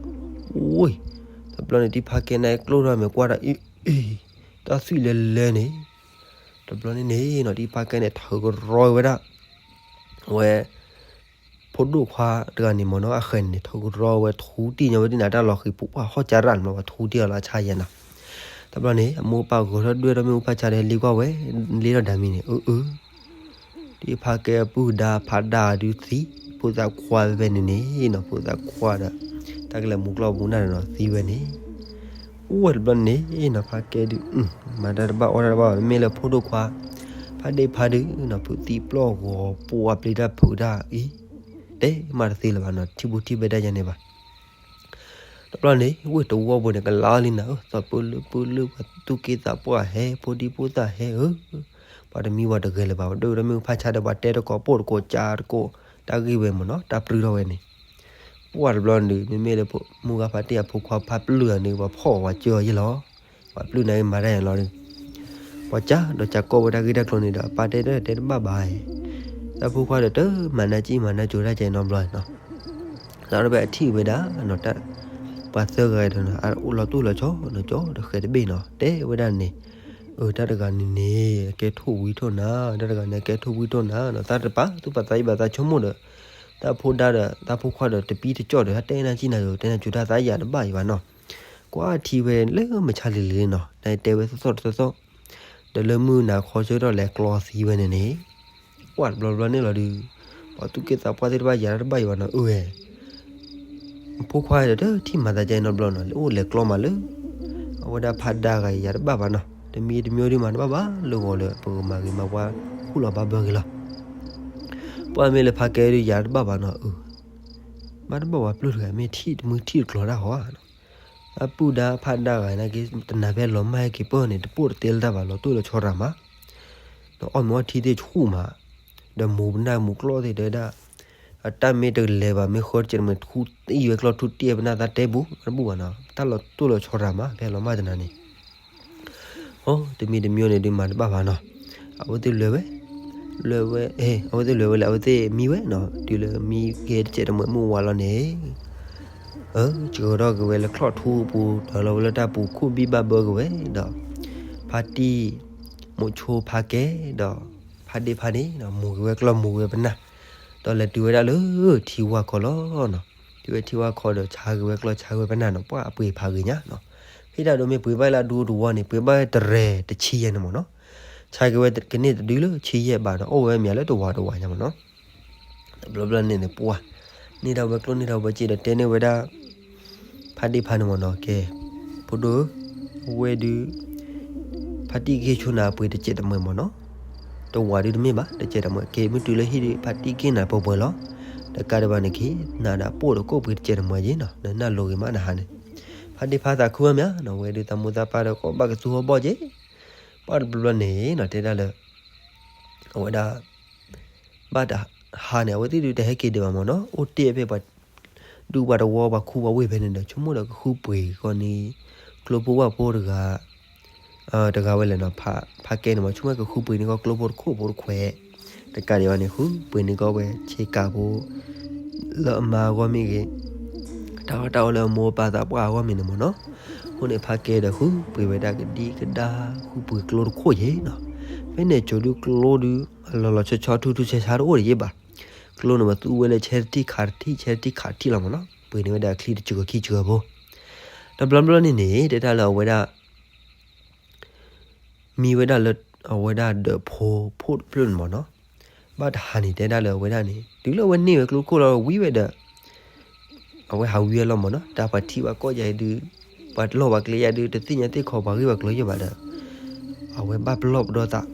အိ, တဘျီန့ၣ် တံၤဖါကဲန့ၣ် ကျိၣ်ထီၣ်မ့ၢ်ကွၢ်ဒီး အ့, တၢ်သွံၣ်လဲၤလဲၤန့ၣ်, တဘျီန့ၣ်န့ၣ်နီၤ တံၤဖါကဲန့ၣ် ထုးကရီဝဲဒၣ် ဝဲ ဖိဒိၣ်ခွါတဂၤန့ၣ်မ့ၢ်နီၤ အဃဲၤန့ၣ် ထုးကရီဝဲ ထူတံၢ်ညီဝဲဒၣ်န့ၣ် တၢ်လီၤဃံၤပူၤ ပှၢ်ဟီၣ်ကၢ်ရၣ်န့ၣ် ပှၤထူတံၢ်အီၤလီၤ အဆါယဲနီၤ. တဘျီန့ၣ် အမိၢ်ပၢ်ဂဲၤထီၣ်ဒွဲၣ်ထီၣ်မ့ၣ်အူဖးဆါဒီး လ့ကွၢ်ဝဲ လ့ထီၣ်ဒၣ်မံၤန့ၣ် အၢ အၢ တံၤဖါကဲအပုၢ်ဒါဖးဒါဒုးသံ, ဖိသၣ်ခွါဖဲဖဲန့ၣ်န့ၣ်နီၤ ဖိသၣ်ခွါဒီး တၢ်ကလဲၤမူကျီၢ်မူနၢ်န့ၣ်နီၤ သံဝဲန့ၣ် အိၣ်ဝဲတဘျီန့ၣ်နီၤ ဖါကဲဒုး မၤတၢ်တဘၣ်အီၣ်တၢ်တဘၣ်ဘၣ် မ့မ့ၢ်လၢဖိဒိၣ်ခွါ ဖါဒ့ၣ်ဖါဒုးနီၤ ဖုးသံပျီၢ်ဂီၤ ပှၢ်ပျံၤတၢ်ဖုးတၢ်အံၤ တဲမးတသ့လၢၤဘၣ်နီၤ ထံၣ်ဘူထံၣ်ဘဲဒၣ်ယဲန့ၣ်ဘၣ်. တဘျီန့ၣ် ဝ့ၢ်တဝီပူၤန့ၣ် ကလါလံနၤဧၢ, သီၣ်ပၢလၢပၢလၢ ပှၤသူၣ်က့သးပှၢ်ဟဲ ဖိဒံဖိသၣ်ဟဲဧၢ, ပှၤတမံၤပှၤတဂဲၤလၢၤဘၣ် ပှၤဒွဲၣ်ထီၣ်မ့ၣ်အူဖးဆါဒီး ပှၤတဲတကိးပိာ်တကိးကၠါတကိး တၢ်ဂ့ၢ်ဝဲမ့ၢ်နီၤ တၢ်ပြူၢ်ထီၣ်ဝဲန့ၣ် ပှၢ်တဘျီန့ၣ် မ့မ့ၢ်လၢမုၢ်ဂၤဖါတံၢ်အဖိခွါဖါပျုၢ်အီၤန့ၣ် ပှၤဖီၣ်ဝဲစၢၤအီၤယဲလီၤ. ပှၤပျုၢ်န့ၣ်မၤတၢ်ယဲလီၤဒီး ပှၤကၢ်ဒီးကၢ်ကိးဝဲတၢ်ဂ့ၢ်တၢ်ကျိၤန့ၣ်ဒီး အပၢ်တဲတၢ်တဲတဘၣ်ဘၣ်, တၢ်ဖိခွါဒီးတမၤနၢ်ကံၣ်မၤနၢ်ကိၤတၢ်ကဲနီတဘျီနီၤ. ဒီးဖဲအထံၣ်ဝဲဒၣ်နီၤ ပှၤသၢဂၤဒီး လီၤတိၢ်လီၤဆီနီၤ ကၠီဒီးဃဲၤတဘ့ၣ်နီၤ တဲဝဲဒၣ်န့ၣ်, အၢ တၢ်တဂၤန့ၣ်န့ၣ် အကဲထိၣ်ဝံထိၣ်နၤ, တၢ်တဂၤန့ၣ် အကဲထိၣ်ဝံထိၣ်နၤနီၤ တၢ်တပာ်သူၣ်ပာ်သးယံၤဘၣ်သးဆိကမိၣ်ဒီး တၢ်ဖိဒါဒီး တၢ်ဖိခွါဒီးတပံတကၠီၣ်ဒီး တၢ်တဲနၢ်ကံၣ်နၢ်ကိၤ တဲနၢ်ကိၤတၢ်သးယံၤတဘၣ်ယံၤဘၣ်နီၤ. ကွၢ်ထံဝဲလၢမုၢ်ဆါလံၤလံၤနီၤ နတဲဝဲသီၣ်သီၣ်တသီၣ်သီၣ်, ဒီးလၢမုၢ်နၤခီဆၢထီၣ်လဲၤကျီသံဝဲန့ၣ်န့ၣ် ပှၢ်တဘျီဘျီန့ၣ်လီၤဒုး, ပှၤသူၣ်က့သးပှၢ်သ့ၣ်တဖၣ်ယၤတၢ်တဘၣ်ယံၤဘၣ်နီၤ အၢဝဲ ဖိခွါဒီးတထံၣ်မၤသးကဲနီတဘျီနီၤ လၢအိၣ်လဲၤကျီမးလၢ အဝဲဒၣ်ဖးဒါဂၤအံၤယၤတဘၣ်ဘၣ်နီၤ တမံၤတမံၤဒုးမၤတဘၣ်ဘၣ် လၢဂီၤလၢပကမၤဂ့ၤမၤဝါ ဃူလီၤဘၣ်ဘၢဂ့ၤလီၤ. ပှၢ်မ့ၢ်လၢဖးကဲဒုးယၤတဘၣ်ဘၣ်နီၤ အၢ ဘၣ်တဘၣ်ဝဲပျုၢ်တဂၤ မ့ၢ်ထံၣ်တမုၢ်ထံၣ်တကျီၤတၢ်ဟီဧါနီၤ, အပုၢ်ဒါဖးဒါဂၤနာ်က့ တနၤဖဲလီၤမၢ်ဟဲက့ၤပၢၢ်န့ၣ် တပိၢ်တတဲလၢတၢ်ဘၣ် လီၤတိၢ်လီၤဆီတၢ်မး, ဒီးအီၣ်မ့ၤအီထံသ့ၣ်ဆူၣ်မး, ဒီးမူၤပနၢ်မူၤကျီၢ်သ့ၣ်တဲဝဲဒၣ်, အတၢ်မ့ၢ်တလဲၤဘၣ် မ့ၢ်ဃၢတကဲးတမှဲၤ ထူတံၢ်ဝဲကျီၢ် ထူတံၢ်ဝဲပနၢ် သးတဲပူၤ တဘူၣ်ဘၣ်နီၤ, တၢ်လီၤတိၢ်လီၤဆီတဂၤမး ဖဲလီၤမၢ်တနၤန့ၣ် အိ တမံၤတမံၤန့ၣ် ဒုးမၤတဘၣ်ဘၣ်နီၤ, အဝဲသ့ၣ်လဲၤဝဲ, လဲၤဝဲ, အဝဲသ့ၣ်လဲၤဝဲလၢ အဝဲသ့ၣ်မံဝဲနီၤ, တုၤလၢမံကဲတကဲးတမှဲၤမုၢ်ဝါလီၤန့ၣ် စှၤထီၣ်က့ၤဝဲလၢချီၣ်ထူပူၤ တၢၤလီၤဝဲလၢတၢ်ပူၤ ခိၣ်ဘံၣ်ဘၣ်ဘၢက့ၤဝဲဒီး ဖါတံၢ် မိးဆိဖါကဲဒီး ဖါဒ့ဖါန့ၣ် မူၤက့ၤဝဲကျီၢ် မူၤက့ၤဝဲပနၢ်, ဒီးလဲၤတုၤဝဲဒၣ်လၢထံဝါခီလီၤနီၤ, တုၤဝဲထံဝါခီဒီး ဆါက့ၤဝဲကျီၢ် ဆါက့ၤဝဲပနၢ်နီၤ, ပှၤအပှ့ၤဖးဂ့ၤညါနီၤ, ဖဲဒၣ်ဒိးမ့ၢ်ပှ့ၤဘၣ်လၢအဒူတဝီန့ၣ် ပှ့ၤဘၣ်တရဲတဆံယဲၢ်န့ၣ်မ့ၢ်နီၤ, ဆါက့ၤဝဲကန့ၢ်တဒုလၢဆံယဲၢ်ဘးဒီး အိၣ်ဝဲမ့ၢ်လၢတဝီတဝီညါမ့ၢ်နီၤ တဘျီဘျီန့ၣ်န့ၣ် ပှၤန့ၢ်ဒၣ်ဝဲကျိၣ်န့ၢ်ဒၣ်ဝဲစ့ဒီး တဲန့ၢ်ဝဲဒၣ် ဖါဒ့ဖါန့ၣ်မ့ၢ်နီၤ, ကဲ ဖိဒိၣ်ဧၢ, ဝဲဒုး ဖါတံၢ်ကဟ့ၣ်ဆိနၤပှ့ၤတကဲးတမှဲၤမ့ၢ်နီၤ, တဝီဒုးတမ့ၢ်ဘၣ် တကဲးတမှဲၤ, ကဲ မ့ၢ်တုၤလၢဟံၣ်ဒုး ဖါတံၢ်ကဟ့ၣ်နၤပှဲၤပှဲၤလီၤ, တကးဒံးဘၣ်န့ၣ် ကဟ့ၣ်နၤဒီးပိၢ်ဒီးကိၣ်ပှ့ၤတကဲးတမှဲၤက့နီၤ, နနၢ်လိၤဂ့ၤမးနဟါန့ၣ်, ဖါဒ့ဖါသးခုဝဲမ့ၢ်နီၤ, ဝဲဒုးသးမိၢ်သးပၢ်ဒီးကိးဘၣ်ကသူဟီၣ်ဘီၣ်က့ ပှၤတဘျီဘျီန့ၣ်နီၤ တဲဒၣ်လၢ အဝဲဒၣ် ဘၣ်တဟါန့ၣ် အဝဲသ့ၣ်ဒုးတဟဲက့ၤဒံးဘၣ်မ့ၢ်နီၤ, အိၣ်တ့ၢ်ဖဲပှၤ ဒူပှၤတဝီပှၤခူပှၤဝ့ၢ်ဖဲန့ၣ်ဒီး ဆိကမိၣ်ဒီးကဃုပှ့ၤကီးန့ၣ် ကျိဖိဝၣ်ဖိတဂၤ တဂၤဝဲလဲၣ်နီၤ, ဖါကဲန့ၣ်မ့ၢ် ဆိကမိၣ်ကဃုပှ့ၤန့ၢ်ကီးကျိဖိတခိၣ်ဖိတခွဲး, တကးဒံးဘၣ်န့ၣ် ဃုပှ့ၤန့ၢ်ကီးဝဲဆ့ကၤဖိ လၢအမါအဂီၢ်မ့ၢ်ဂ့ၤ, တၢ်အီၣ်တၢ်အီလၢအမိၢ်ပၢ်သးပှၢ်အဂီၢ်မ့ၢ်န့ၣ်မ့ၢ်နီၤ, အဃိန့ၣ် ဖါကဲဒီးဃုပှ့ၤဝဲဒၣ်ကဒံကဒါ ဃုပှ့ၤကျိတခိၣ်ယဲနီၤ, ဖဲန့ၣ်ကိၤဒုးကျိဒုး လီၤလီၤဆီဆီ ထူထူဆါဆါတအိၣ်ဒံးယဲဘၣ်, ကျိန့ၣ်ပသူဝဲလၢ ဆဲတထံၣ်ခးတထံၣ် ဆဲတထံၣ်ခးတထံၣ်လီၤမ့ၢ်နီၤ, ပှ့ၤန့ၢ်ဝဲဒၣ်ချံတစှၤခံစှၤဖိ, တဘျီဘျီန့ၣ်န့ၣ် တဲတၢ်လၢအဝဲဒၣ် မံဝဲဒၣ်လၢ အဝဲဒၣ်ဒီးဖိဖိတဖျၢၣ်န့ၣ်မ့ၢ်နီၤ, ဘၣ်တဟါန့ၣ် တဲဒၣ်လၢအဝဲဒၣ်န့ၣ် တုၤလၢအဝဲန့ၢ်ဝဲကျိခိၣ်လီၤဝံၤဝဲဒီး အဝဲဟးဝံၤဝဲလီၤမ့ၢ်နီၤ, တၢ်ပှၤထံၣ်ပှၤကီၢ်ယၤဒုး ပှၤလီၢ်ပှၤကျဲယၤဒုး တသ့ၣ်ညါသ့ၣ်ခီပှၤဂ့ၢ်ပှၤကျိၤယဲၢ်ဘၣ်ဒီး အဝဲဘၣ်ပလီၢ်ပဒီသး,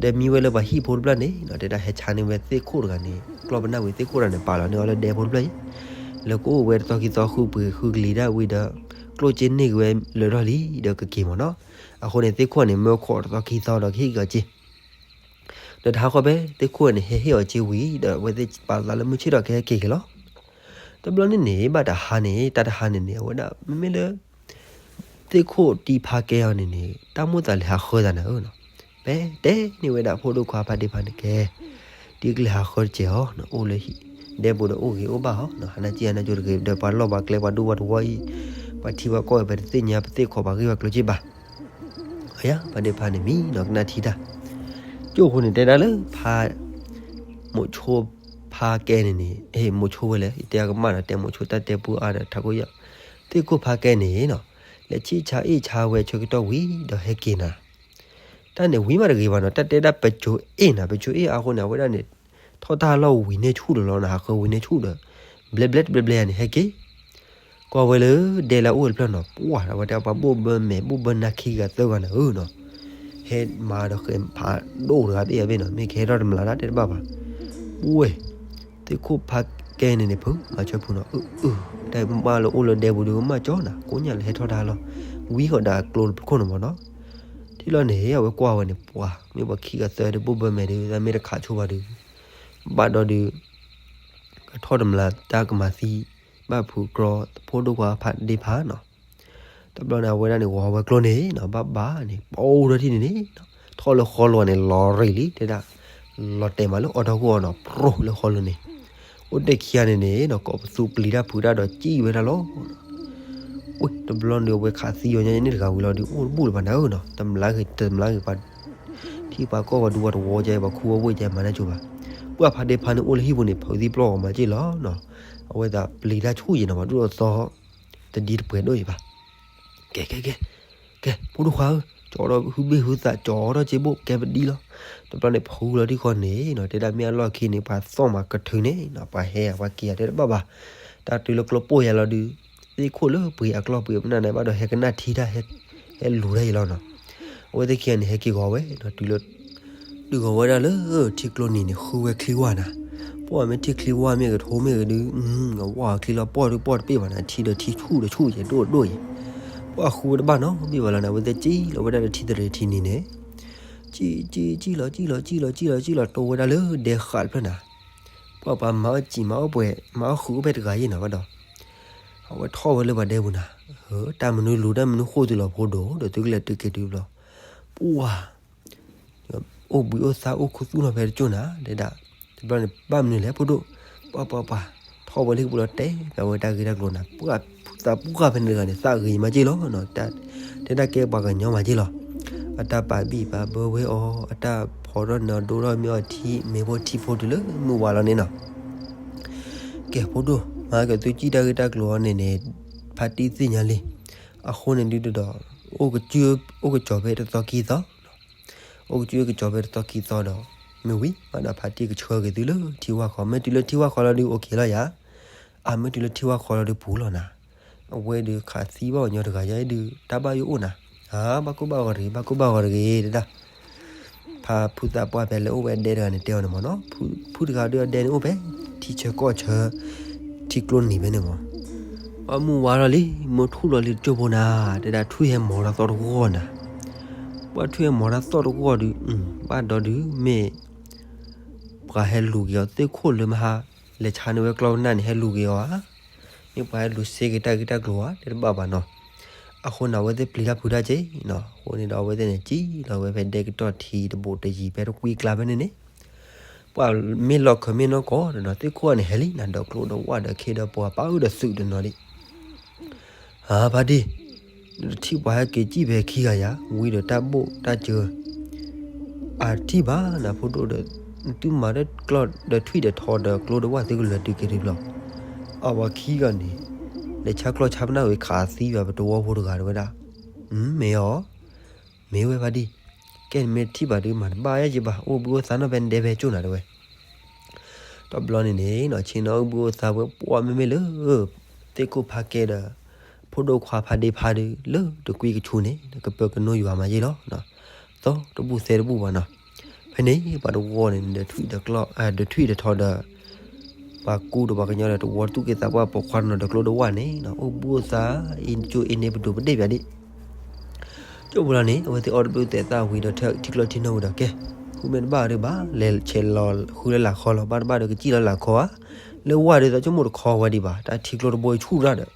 ဒီးမံဝဲလၢပှၤဟံၣ်ဖိတဖျၢၣ်န့ၣ်နီၤ, တဲဒၣ်ဟဲဆါန့ၢ်ဝဲသ့ၣ်ခိၣ်တဂၤန့ၣ် ကျီၢ်ပနၢ်ဝံၤသ့ၣ်ခိၣ်တဂၤန့ၣ် ပာ်လီၤန့ၢ်အီၤလၢဒဲဖိတဖျၢၣ်အံၤ, လၢကအိၣ်ဝဲတသီခံသီဃုပှ့ၤဃုကလံၤဒၣ်ဝံၤဒီး ကျိၣ်စ့န့ၢ်က့ၤဝဲလၢာ်ထီၣ်လံဒီးကက့ၤမ့ၢ်နီၤ, အဃိန့ၣ် သ့ၣ်ခိၣ်န့ၣ် မၢခိးတသီခံသီဒီးကဟ့ၣ်က့ၤအီၤစ့ ဒီးတဟါဃီဖဲသ့ၣ်ခိၣ်န့ၣ် ဟဲဟ့ၣ်အီၤစ့ဝံၤဒီး အဝဲသ့ၣ်ပာ်သးလၢမုၢ်ဆ့ၣ်ထီၣ်ကဟဲက့ၤက့ၤလီၤ. တဘျီန့ၣ်န့ၣ် ဘၣ်တဟါန့ၣ် တၢ်တဟါန့ၣ်န့ၣ် အဝဲဒၣ် မ့မ့ၢ်လၢ သ့ၣ်ခိၣ်တံၢ်ဖါကဲအီၤန့ၣ်န့ၣ် တၢ်မိၣ်သးလဲၤဟးဃၢသးနၤဧၢနီၤ, ဖဲတဲန့ၢ်ဝဲဒၣ်ဖိဒိၣ်ခွါဖါဒ့ဖါန့ၣ်ကဲ တံၢ်ကလဲၤဟးဃၢတစဲးအီၤ အိၣ်လၢဟံၣ် ဒဲပူၤဒီးအိၣ်ဂ့ၤအိၣ်ဘၣ်အီၤ ဟးနၢ်ကံၣ်ဟးနၢ်ကၠိတဂ့ၤ ဒီးပှၤလီၢ်ပှၤကျဲပှၤဒူပှၤတဝီအံၤ ပှၤထံပှၤကီၢ်ပတသ့ၣ်ညါပသ့ၣ်ခီပှၤဂ့ၢ်ပှၤကျိၤက့ဘၣ် အယါ ဖါဒ့ဖါန့ၣ်မံနီၤကနၣ်ထံတၢ်, ကၠိအဃိန့ၣ် တဲဒၣ်လၢဖါ မိးဆိဖါကဲန့ၣ်န့ၣ် ဟ့ၣ်မိးဆိဝဲလဲၣ် ယတဲအကမၣ်ဒီး တဲမိးဆိတၢ်တဲပူအါဒီးထးခိၣ်ယီၢ်, သ့ၣ်ခိၣ်ဖါကဲန့ၣ်နီၤ လဲၤဆံၣ်ဆါအ့ၣ်ဆါဝဲဆၢကတီၢ်ဝံၤဒီးဟဲက့ၤနၤ, တၢ်န့ၣ်ဝံၤမးတဂ့ၤဘၣ်နီၤ တၢ်တဲဒၣ်ပစိၤအ့ၣ်နၤ ပစိၤအ့ၣ်အါဃိန့ၣ် အဝဲဒၣ်န့ၣ် ထီၣ်တၢ်လီၢ်ဝံၤန့ၢ်ဆူၣ်လီၤလီၤနၤ ဟးဃၢဝံၤန့ၢ်ဆူၣ်ဒီး ဘျဲဘျဲတဘျဲဘျဲယၤန့ၣ် ဟဲက့ၤ ကွၢ်ဝဲလၢဒဲလၢအအိၣ်တဖျၢၣ်နီၤ ပှၢ်ဒီးဝဲတဲပှၤဘိၣ်ဘၢမဲာ်ဘိၣ်ဘၢနါခံဂၤသၢဂၤနၤဧၢနီၤ, ဟဲမၤဒီးဃဲးဖးဒိၣ်တဂၤဘ့ၣ်အဘ့ၣ်နီၤ မ့ၢ်ကဟဲထီၣ်တမျးတၢ်တဲတဘၣ်ဘၣ်, ပှဲၤ သ့ၣ်ခိၣ်ဖးကဲန့ၣ်န့ၣ် ဖုမၤဆၢဖုနီၤ အၢ အၢ တၢ်မ့ၢ်လၢအိၣ်လၢဒဲပူၤဒီးကမၣ်ကၠီနၤ ကိးညါလၢဟဲထီၣ်တၢ်လီၢ် ဝံဃီၤဒၣ်ကျိတခိၣ်န့ၣ်မ့ၢ်နီၤ, ထံၣ်လီၤန့ၣ် အဝဲကွၢ်ဝဲန့ၣ် ပှၤ မ့ၢ်ပှၤခံဂၤသၢဒီးဘိၣ်ဘၢမဲာ်ဒီး တၢ်မ့ၢ်တခးဆိပှၤဒီး ဘၣ်ဒီးဒုး ကထီၣ်တမျးတၢ်ကမၤသံ ဘၣ်ဖုးကြီ ဖိဒိၣ်ခွါဖးဒ့ဖးနီၤ, တဘျီန့ၣ် အဝဲဒၣ်န့ၣ် ဂီၤဝဲကျိန့ၣ်နီၤ ဘၣ်ဘၣ်န့ၣ် ပအိၣ်ဒီးထံၣ်န့ၣ်န့ၣ် ထီၣ်လၢဃီလိၤန့ၣ် လီၤရံၣ်လံ တဲဒၣ် လီၤတဲာ်မးလၢအီထီၣ်ခိၣ်အီၤနီၤ ပြိၢ်လၢဃီလိၤန့ၣ် အိၣ်တ့ၢ်ခံဂၤန့ၣ်န့ၣ်နီၤ ကိးပသူပျံၤတၢ်ဖုးတၢ်ဒီးစံၣ်ဝဲဒၣ်လီၤ ဝ့ၢ် တဘျီန့ၣ် အဝဲခးသံအီၤညါန့ၣ်တဂၤဝံၤလီၤဒီး အိၣ်တဘူၣ်လၢၤဘၣ်နၤဧၢနီၤ တမျးဂ့ၤ တမျးဂ့ၤ ပှၤထံပှၤကီၢ်ပှၤဒူပှၤတဝီကဲ ပှၤခူပှၤဝ့ၢ်ကဲ မၤတၢ်ကၠိဘၣ်, ပှၢ်ဖးဒ့ဖးန့ၣ်အိၣ်လၢဟံၣ်ပူၤန့ၣ် ဖုးသံပျီၢ်အီၤမၤစ့ၢ်လီၤနီၤ, အဝဲသးပျံၤတၢ်ဆူၣ်ယံၤနီၤ ပှၤဒူၣ်အသီ တဒံတပှဲၤဒိၣ်အံၤဘၣ် ကဲ ကဲ ကဲ ကဲ ဖိဒိၣ်ခွါဧၢ, ကၠီထီၣ်ဟုဘ့ၣ်ဟုသး ကၠီထီၣ်စ့ဘိၣ် ကဲပဒံလီၤ. တဘျီန့ၣ် ဖုလီၤထံၣ်ဃီန့ၣ်နီၤ တဲဒၣ်မ့ၢ်အလီၢ်ခံန့ၣ် ပှၤသီၣ်မၤကထုးန့ၣ်နီၤ ပှၤဟဲ ပှၤက့ၤယၤတဲတဘၣ်ဘၣ်. တၢ်တုၤလၢကျိပိၢ်ယၤလီၤဒုး သ့ၣ်ခိၣ်လၢပှ့ၤအကျီၢ်ပှ့ၤအပနၢ်န့ၣ် ဘၣ်ဒီးဟဲကနၣ်ထံတၢ် ဟဲလူၤတၢ်အံၤလီၤနီၤ. အဝဲသ့ၣ်ခံဂၤန့ၣ် ဟဲက့ၤဂီၤဝဲနီၤ တုၤလၢ တုၤဂီၤဝဲဒၣ်လၢထံကျိနံၤန့ၣ် ဃုဝဲချံဝၢ်နၤ. ပှၢ်မ့ၢ်ထံၣ်ချံဝၢ်မ့ၢ်ဂ့ၤ ထိမ့ၢ်ဂ့ၤဒုး အဝဲချံလီၤပှီၢ်ဒုးပှီၢ်တပ့ၢ်ဘၣ်နၤ ထံဒီးထံဆူၣ်ဒီးဆူၣ်ယဲ ဒိၣ်ဒိၣ်ယဲ. ပှၢ်ဃုဝဲတဘၣ်နီတဘ့ၣ်ဘၣ်လီၤနၤ အဝဲသ့ၣ်စံၣ်လီၤဝဲဒၣ်လၢထံသရံးထံနံၤန့ၣ် စံၣ် စံၣ် စံၣ်လီၤ စံၣ်လီၤ စံၣ်လီၤ စံၣ်လီၤ စံၣ်လီၤ တိၢ်ဝဲဒၣ်လၢဒဲဃာ်တဖျၢၣ်နၤ. ပှၤပှၤမၤအီၣ်စံာ်မၤအီၣ်ပှဲၤ မၤအီၣ်ဃုာ်အိၣ်ဖဲတဂၤယ့ၣ်နီၤဘၣ်ဒီး အဝဲထီၣ်ဝဲလၢပှၤဒဲပူၤနၤ, တၢ်မနုၤလူၤတၢ်မနုၤဃိၣ်သုလီၤဖိဒိၣ်ဒီး သုကလဲၤတုၤက့ၤတုၤဘျီ, ပှၤ အိၣ်ဘှံးအိၣ်သါအိၣ်ခူသူၣ်နီၤဖဲတကၠိၢ်နၤ တဲဒၣ်, တဘျီန့ၣ် ဘၣ်မနုၤလဲၣ်ဖိဒိၣ်, ပှၤပှၤပှၤ ထီၣ်ဝဲလၢကပူၤလီၤတဲာ် ပဝဲတၢ်ဂ့ၢ်တၢ်ကျိၤနၤ ပှၤဖုသးပှၢ်ဖဲန့ၣ်တဂၤန့ၣ် သးဂ့ၤမးက့ၢ်လီၤ, တဲဒၣ်ကဲပှၤကညီမးက့ၢ်လီၤ, အတၢ်ပာ်ဘံၣ်ပာ်ဘၢဝဲအီၤ အတၢ်ဖီထီၣ်န့ၢ်အီၤဒိၣ်ထီၣ်မ့ၢ်အီၤထံ မ့ၢ်ဖိထံဖိတုၤလၢမုၢ်ဝါလီၤန့ၣ်နီၤ ကဲဖိဒိၣ် မၤကသုစံၣ်တၢ်ဂ့ၢ်တၢ်ကျိၤအီၤန့ၣ်န့ၣ် ဖါတံၢ်သ့ၣ်ညါလံ, အဃိန့ၣ်ဒုးဒီး အိၣ်ကစၢ် အိၣ်ကစီၤဖဲတသီခံသီ, အိၣ်ကစၢ်အိၣ်ကစီၤဖဲတသီခံသီဒီး မ့ၢ်ဝံၤဘၣ်ဒီးဖါတံၢ်ကဆှၢက့ၤသုလၢထံဝၣ်ဃီ မ့ၢ်တုၤလၢထံဝၣ်ဃီလီၤဒုး OK လီၤယၤ, အမ့ၢ်တုၤလၢထံဝၣ်ဃီလီၤဒုးပူၤလီၤနၤ, အဝဲဒုးခးသံဘၣ်ပှၤကညီတဂၤယၤဒုး တၢ်ဘၣ်ယိၣ်အိၣ်နၤ, ဘၣ်ကိၢ်ဘၣ်ဂီၤတဂ့ၤ ဘၣ်ကိၢ်ဘၣ်ဂီၤတဂ့ၤ တဲဒၣ် ဖါဖုသးပှၢ်ဖဲလၢအိၣ်ဝဲဒဲတဂၤန့ၣ်တဲအီၤန့ၣ်မ့ၢ်နီၤ, ဖုတဂၤဒုးအဒဲန့ၣ်အိၣ်ဖဲ ထံဆၢကီၢ်ဆၢ ထံကျိနံၤဖဲန့ၣ်မ့ၢ်, ပှၤမုၢ်ဝါထီၣ်လံ မုၢ်ထူၣ်လီၤလံတကၠိၢ်ဖိနၤ, တဲဒၣ်ထွံၣ်ဟဲမီၤတၢ်သီၣ်တဂီၢ်နၤ, ပှၤထွံၣ်ဟဲမီၤတၢ်သီၣ်တဂီၢ်ဒုး ဘၣ်ဒီးဒုးမ့ၢ် ပှၤဟဲလူၤက့ၤအီၤသ့ၣ်ခိၣ်လၢမဟါ လဲၤဆါန့ၢ်ဝဲကျီၢ်နၢ်န့ၣ် ဟဲလူၤက့ၤအီၤဧါ, မ့ၢ်ပှၤဟဲလူၤစ့က့ၤတၢ်ဂ့ၢ်တၢ်ကျိၤဧါ တဲတဘၣ်ဘၣ်နီၤ, အဃိန့ၣ် အဝဲသ့ၣ်ပျံၤတၢ်ဖုးတၢ်က့ၤနီၤ, အဃိန့ၣ်ဒီးအဝဲသ့ၣ်န့ၣ် ကံၣ်လီၤဝဲဖဲဒဲကတီၢ်ထံတဘိးတယံၤဖဲတကွံကျါဖဲန့ၣ်န့ၣ် ပှၤမ့ၢ်လီၤခၢးမ့ၢ်နီၢ်ကီၢ်ဒီးနီၤ သ့ၣ်ခိၣ်န့ၣ်ဟဲလံနၤ ဒီးကျိဒီးဝၣ်ဒီးခ့ဒီးပှၤပာ်အုၣ်ဒီးသုးဒီးနီၤဒံး ဟါဖါတံၢ်, နတထံၣ်ပှၤဟဲက့ၤစံၣ်ဖဲခံဂၤယၤ ဝံၤဒီးတၢ်ဘိၣ်တၢ်စၢၤ, အထံၣ်ဘၣ်နၤဖိဒိၣ်ဒီး နသုမၤတၢ်ကျီၢ်ဒီးထွံၣ်ဒီးထီဒီးကျိဒီးဝၣ်သုကလဲၤတုၤက့ၤတုၤဘျီ, အဝဲခံဂၤန့ၣ် လဲၤဆါကျီၢ်ဆါပနၢ်ဝံၤခးသံဘၣ်ပတဝီဖိတဂၤတဲဝဲဒၣ်, မ့ၢ်အီၤ မ့ၢ်ဝဲဖါတံၢ်, ကဲနမ့ၢ်ထံၣ်ဘၣ်ဒုးမၤတဘၣ်ယဲယဘၣ် အိၣ်ဘှံးအိၣ်သါနီၢ်ဖဲနဒဲဖဲကၠိၢ်နၤတဲဝဲ တဘျီန့ၣ်န့ၣ်နီၤ ဆ့ၣ်နီၤအိၣ်ဘှံးအိၣ်သါဝဲပှၢ်မ့မ့ၢ်လၢ သ့ၣ်ခိၣ်ဖါကဲဒီး ဖိဒိၣ်ခွါဖါဒ့ဖါဒုး လၢတကွံကဆူန့ၣ် ကပၢၤကနိယွၤမးယ့ၢ်လီၤ. သီတဘူၣ်သဲတဘူၣ်ဘၣ်နီၤ. ဖဲန့ၣ် ပှၤတဝီန့ၣ် ဒီးထွံၣ်ဒီးကျီၢ် ဒီးထွံၣ်ဒီးထီဒီး ပှၤကူဒီးပှၤကညီဒီးတဝီသူၣ်က့သးပှၢ်ပိာ်ခွါနီၤဒီးကျိဒီးဝၣ်န့ၣ်နီၤ အိၣ်ဘှံးအိၣ်သါ အ့ၣ်ကၠိအ့ၣ်န့ၣ်ပဒိၣ်ပဒ့ၣ်ပၠးဒံး ကၠိပူၤလီၤန့ၣ် အဝဲသ့ၣ်အီၣ်တဘျုးသဲးသၣ်ဝံၤဒီးထၢထံကျိထံနီၣ်ဝံၤဒီးကဲ, ဃုမ့ၢ်တဘၣ်ဒီးဘၣ် လဲၤဆဲးလီၤဃုလၢလာ်ခီလီၤ ဘၣ်တဘၣ်ဒီးကစံၣ်လီၤလာ်ခီဧါ, လၢဝၣ်ဒီးသးဆိကမိၣ်တခီဝဲဒံးဘၣ် တၢ်ထံကျိတဘိအံၤဆူၣ်ရၣ်ဒီး,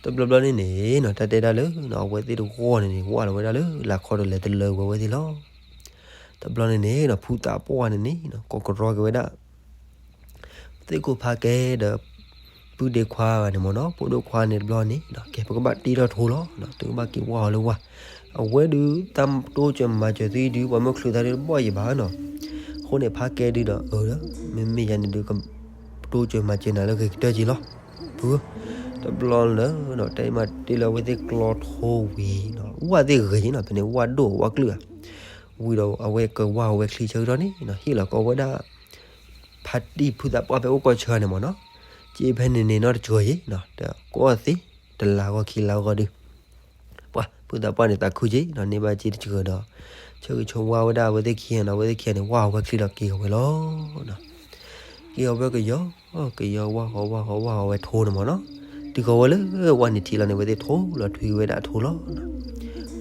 တဘျီဘျီန့ၣ်န့ၣ်နီၤ တၢ်တဲဒၣ်လၢ အဝဲသ့ၣ်တဝီန့ၣ်န့ၣ် ဝၣ်လီၤဝဲဒၣ်လၢလာ်ခီဒီးလဲၤတလၢာ်ဝဲဝဲသ့ၣ်လီၤ. တဘျီန့ၣ်န့ၣ်နီၤ ဖုသးပှၢ်န့ၣ်န့ၣ်နီၤ ကိးကရီက့ၤဝဲဒၣ် သ့ၣ်ခိၣ်ဖါကဲဒီး ပုၢ်ဒ့ခွါဂၤန့ၣ်မ့ၢ်နီၤ ဖိဒိၣ်ခွါန့ၣ်တဘျီန့ၣ်နီၤ ကဲပကဘၣ်တ့ထီၣ်ထိလီၤနီၤ သုကဘၣ်က့ၤဝၢ်အီၤလၢဝၢ်, အဝဲဒုးတၢ်တိစၢၤမၤစၢၤသုဒုး ပှၤမ့ၢ်ချုးသးဒုးတဘီၣ်ယံၤဘၣ်နီၤ, အဃိန့ၣ်ဖါကဲဒုးဒီးအၢ မ့မ့ၢ်ယၤန့ၣ်ဒုး ကတိစၢၤမၤစၢၤနၤလၢဂ့ၤကတၢၢ်က့ၤလီၤ, ဖု, တဘျီလၢ တၢ်မၤတ့လၢအဝဲသ့ၣ်ကျီထိဝံၤနီၤ ဝၣ်သ့ၣ်ဂ့ၤနီၤ ဖဲန့ၣ်ဝၣ်ဒိၣ်ဝၣ်ကျုၢ်ဧါ, ဝံၤဒီးအဝဲကဝၢ်ဝဲချံဆၢကတီၢ်န့ၣ်နီၤ ဟ့ၣ်လီၤကီးဝဲဒၣ် ဖါတံၢ်ဖုသးပှၢ်ဖဲအိၣ်ကီၢ်ဆၢန့ၣ်မ့ၢ်နီၤ, က့ဖဲန့ၣ်န့ၣ်နီတစှၤယံၤနီၤ တကိးသ့ တလါဂီၢ်ခံလါဂီၢ်ဒုး, ပှၤဖုသးပှၢ်န့ၣ်သးခုက့ၤနီၤ န့ၢ်ဘၣ်က့ၤတစှၤဒီး, ဆၢဂ့ၤဆိဝါဝဲဒၣ်အဝဲသ့ၣ်ခံဂၤနီၤ အဝဲသ့ၣ်ခံဂၤန့ၣ် ဝၢ်ဝဲချံဒီးက့ၤအီၤဝဲလီၤ. က့ၤအီၤဝဲကယီ ကယီဝၢ်ဃီဝၢ်ဃီဝၢ်ဃီဝဲထိန့ၣ်မ့ၢ်နီၤ, တုၤဃီၤဝဲလၢဝၣ်န့ၣ်ထံလီၤန့ၣ် အဝဲသ့ၣ်ထိလီၤထွံဝဲဒၣ်ထိလီၤ.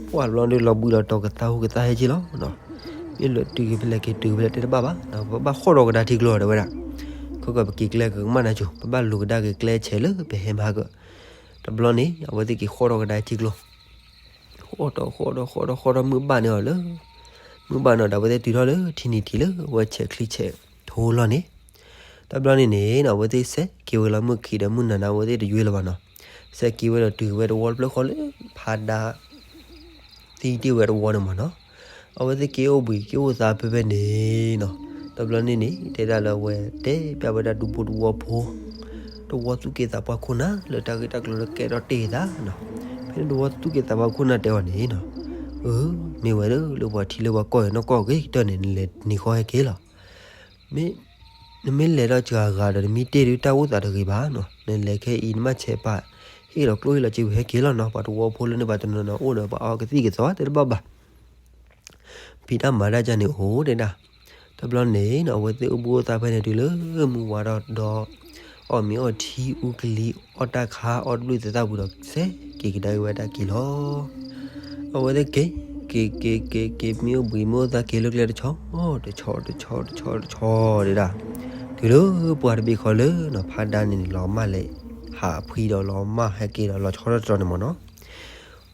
ပှၤတဘျီဒုးလီၤဘှံးလီၤတီၤကသါဟူကသါဟဲက့ၤလီၤ. မ့ၢ်လၢတုၤက့ၤဖဲလဲၣ်က့ၤတုၤက့ၤဖဲလဲၣ်တဲတဘၣ်ဘၣ်, ပဘၣ်ဃီၣ်ထီၣ်ကဒါထံကျိတဲဝဲဒၣ်, ခဲကီးပက့ၤကျဲကမၣ်နၤစူၤ ပဘၣ်လူၤကဒါက့ၤကျဲဆဲးလၢပဟဲမၤက တဘျီန့ၣ် အဝဲသ့ၣ်က့ၤဃီၣ်ထီၣ်ကဒါထံကျိ ဃီၣ်ထီၣ်ဃီၣ်ထီၣ်ဃီၣ်ထီၣ်ဃီၣ်ထီၣ်မုၢ်ဘၣ်န့ၢ်အီၤလၢ, မုၢ်ဘၣ်န့ၢ်အီၤဒီးအဝဲသ့ၣ်တုၤထီၣ်လၢထံနံၤထံးလၢအဝဲဆဲးချံဆဲးထိလီၤန့ၣ်, တဘျီန့ၣ်န့ၣ် အဝဲသ့ၣ်စဲးက့ၤဝဲလီၤမုၢ်ခံဒီးမုၢ်နၤန့ၣ် အဝဲသ့ၣ်တယွ့လၢၤဘၣ်နီၤ, စဲးက့ၤဝဲဒီးတုၤဝဲတဝီတဖျၢၣ်ဃီလၢဖးဒါ သံတ့ၢ်ဝဲတဝီန့ၣ်မ့ၢ်နီၤ, အဝဲသ့ၣ်က့ၤအိၣ်ဘှံးက့ၤအိၣ်သါဖဲဖဲန့ၣ်နီၤ, တဘျီန့ၣ်န့ၣ် တဲဒၣ်လၢအဝဲတဲပျးဝဲဒၣ်ဒူဖိတဝီဖိ တဝီသူၣ်က့သးပှၢ်ခိၣ်နၢ်လၢတၢ်ဂ့ၢ်တၢ်ကျိၤလၢကဲထီၣ်တ့ၢ်သးနီၤ, ဖဲန့ၣ်တဝီသူၣ်က့သးပှၢ်ခိၣ်နၢ်တဲအီၤန့ၣ်နီၤ, အၢ မ့ၢ်ဝဲလၢလၢပှၤထံလၢပှၤကီၢ်အံၤနီၢ်ကီၢ်ဂ့ၤကတၢၢ်န့ၣ် နလဲၤနံၤဃီဟဲက့ၤလီၤ, မ့ၢ် နမ့ၢ်လဲၤဒီးစှၤဂၤဒီးနမံတ့ၢ်ဒုးတၢ်အိၣ်သးတဂ့ၤဘၣ်နီၤ, နလဲၤခဲအံၤနမ့ၢ်ဆဲးပာ် ဟ့ၣ်လီၤကျိၣ်ဟ့ၣ်လီၤစ့ဝံၤဟဲက့ၤလီၤနီၤ, ပှၤတဝီဖိလၢန့ၣ်ပှၤတနီၤနီၤအိၣ်ဒီးပှၤအီကသံၣ်ကသီတဲတဘၣ်ဘၣ် ဖံးတၢ်မၤတၢ်ကန့ၣ်အိၣ်တဲဒၣ်, တဘျီန့ၣ်နီၤ အဝဲသ့ၣ်အိၣ်ဘှံးအိၣ်သါဖဲန့ၣ်တုၤလၢမုၢ်ဝါထီၣ်ဒီး အီၣ်မ့ၤအီထံအူကလံၤ အီၣ်တၢ်ခါအီၣ်တဘျုးသဲးသၣ်ပူၤဒီးစဲးက့ၤကဒါက့ၤဝဲဒၣ်က့ၤလီၤ. အဝဲသ့ၣ်က့ၤ က့ၤ က့ၤ က့ၤ က့ၤ မ့ၢ်အိၣ်ဘှံးမ့ၢ်အိၣ်သါက့ၤလၢကျဲတဆီ တဆီ တဆီ တဆီ တဆီ တဲဒၣ်, တုၤလၢပှၢ်တဘ့ၣ်ဃီလၢနီၤ ဖးဒါန့ၣ်န့ၣ် လီၤမၢ်လဲၤဟးဖှံဒီးလီၤမၢ်ဟဲက့ၤဒီးလီၤဆီထီၣ်တတီၤန့ၣ်မ့ၢ်နီၤ,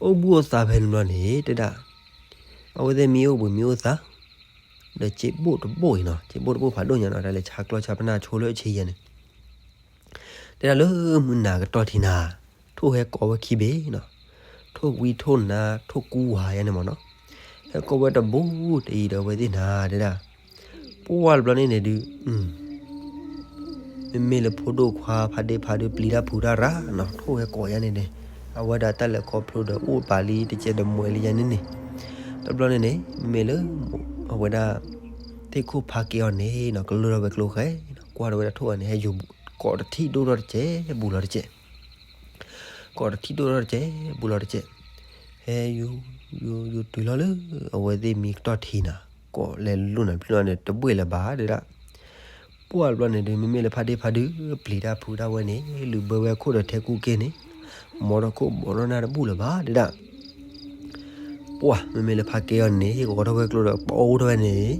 အိၣ်ဘူးအိၣ်သးဖဲန့ၣ်ဘျီန့ၣ် တဲဒၣ် အဝဲသ့ၣ်မ့ၢ်အိၣ်ဘူးမ့ၢ်အိၣ်သး ဒီးစ့ဘိၣ်တဘိၣ်အံၤနီၤ, စ့ဘိၣ်တဘိၣ်ဖးဒိၣ်ညါနီၤ, တၢ်လဲၤဆါကျီဆါပနၢ်ဆိလၢအဆံယဲၢ်န့ၣ် တဲဒၣ်လၢမုၢ်နၤကတီၢ်ထံနၤ ထိၣ်ဟဲကိးဝဲခံဘ့ၣ်နီၤ, ထိၣ်ဝံထိၣ်နါထိၣ်ကူဝါယါန့ၣ်မ့ၢ်နီၤ, ဟဲကိးဝဲတဘူးတအံၤဒီးအဝဲသ့ၣ်နၤတဲဒၣ်, ပှၢ်တဘျီန့ၣ်န့ၣ်ဒုး မ့မ့ၢ်လၢဖိဒိၣ်ခွါဖးဒ့ဖးဒုးပျံၤတၢ်ဖုးတၢ်ရၤနီၤ, ထိၣ်ဟဲကိးယါန့ၣ်န့ၣ်, အဝဲဒၣ်တၢ်လဲၤခီဖျိဒီးအိၣ်ပာ်လံတကဲးဒီးမွဲလံယါန့ၣ်န့ၣ်, တဘျီန့ၣ်န့ၣ် မ့မ့ၢ်လၢ အဝဲဒၣ် သ့ၣ်ခိၣ်ဖးကဲအီၤန့ၣ်နီၤ ကလၢထီၣ်ဝဲကျိဃဲနီၤ, ကွၢ်ထီၣ်ဝဲဒၣ်ထိၣ်အီၤန့ၣ် ဟဲယိၤကိးတထံၣ်ဒိၣ်ထီၣ်တကဲး ဘူးလီၤတကဲး, ကိးတထံၣ်ဒိၣ်ထီၣ်တကဲး ဘူးလီၤတကဲး, ဟဲယိၤ ယိၤယိၤတုၤလီၤလၢ အဝဲသ့ၣ်မံကတီၢ်ထံနၤ, ကိးလဲၤလိၣ်နၤဖျိလီၤန့ၣ် တဘှ့ၣ်လၢၤဘၣ်ဒၣ် ပှၢ်တဘျီန့ၣ်ဒုး မ့မ့ၢ်လၢဖးဒ့ဖးဒုး ပျံၤတၢ်ဖုးတၢ်ဝဲန့ၣ် လုၢ်ဘၢဝဲခိၣ်ဒီးထဲကူက့န့ၣ်, မီထီၣ်ခိၣ်ဘီထီၣ်နၢ်တဘူၣ်လၢၤဘၣ်ဒၣ်, ပှၢ်မ့မ့ၢ်လၢဖးကဲအီၤန့ၣ် ဟ့ၣ်ဂီၤထီၣ်ဝဲကျိဒီးပအိၣ်ထီၣ်ဝဲန့ၣ်,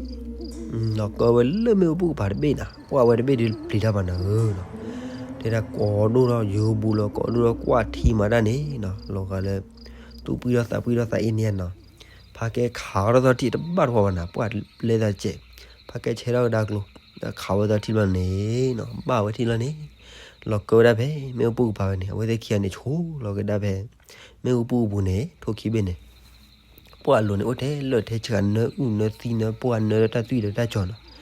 လီၤကၢဝဲလၢမ့ၣ်အူပူၤကပၤတဘ့ၣ်နၤ, ပှၢ်ဝဲတဘ့ၣ်ဒုးပျံၤတၢ်ဘၣ်နၤဧၢနီၤ, တဲဒၣ်ကိးဒိၣ်ထီၣ်ယိၤဘူးလီၤ ကိးဒိၣ်ထီၣ်ကွၢ်ထံမၤတၢ်န့ၣ်နီၤ, လီၤဂာ်လၢ သူၣ်ပှံၢ်ထီၣ်သးပှံၢ်ထီၣ်သးအ့န့ၣ်နီၤ, ဖးကဲခးထီၣ်သီထံတဘၣ်တဝီဘၣ်နၤ, ပှၢ်ပျဲသးတကဲး, ဖးကဲဆဲထီၣ်ကဒါကျိ ဒီးခးဝဲသီထံဘျီန့ၣ်နီၤ, ဘၣ်ဝဲထံလီၤန့ၣ်, လီၤကၢဝဲဒၣ်ဖဲ မ့ၣ်အူပူၤကပၤဝဲန့ၣ် အဝဲသ့ၣ်ခံဂၤန့ၣ်ဆိလီၤကဒါဖဲ မ့ၣ်အူပူၤအပူၤန့ၣ် ထိၣ်ခံဘ့ၣ်န့ၣ် ပှၢ်အလိၤန့ၣ်အိၣ်ထဲလၢာ်ထဲဆှး နၢအုၣ်နၢသံနၢပှၢ်နၢတၢ်သွံၣ်ဒီးတၢ်ကၠီၤနီၤ,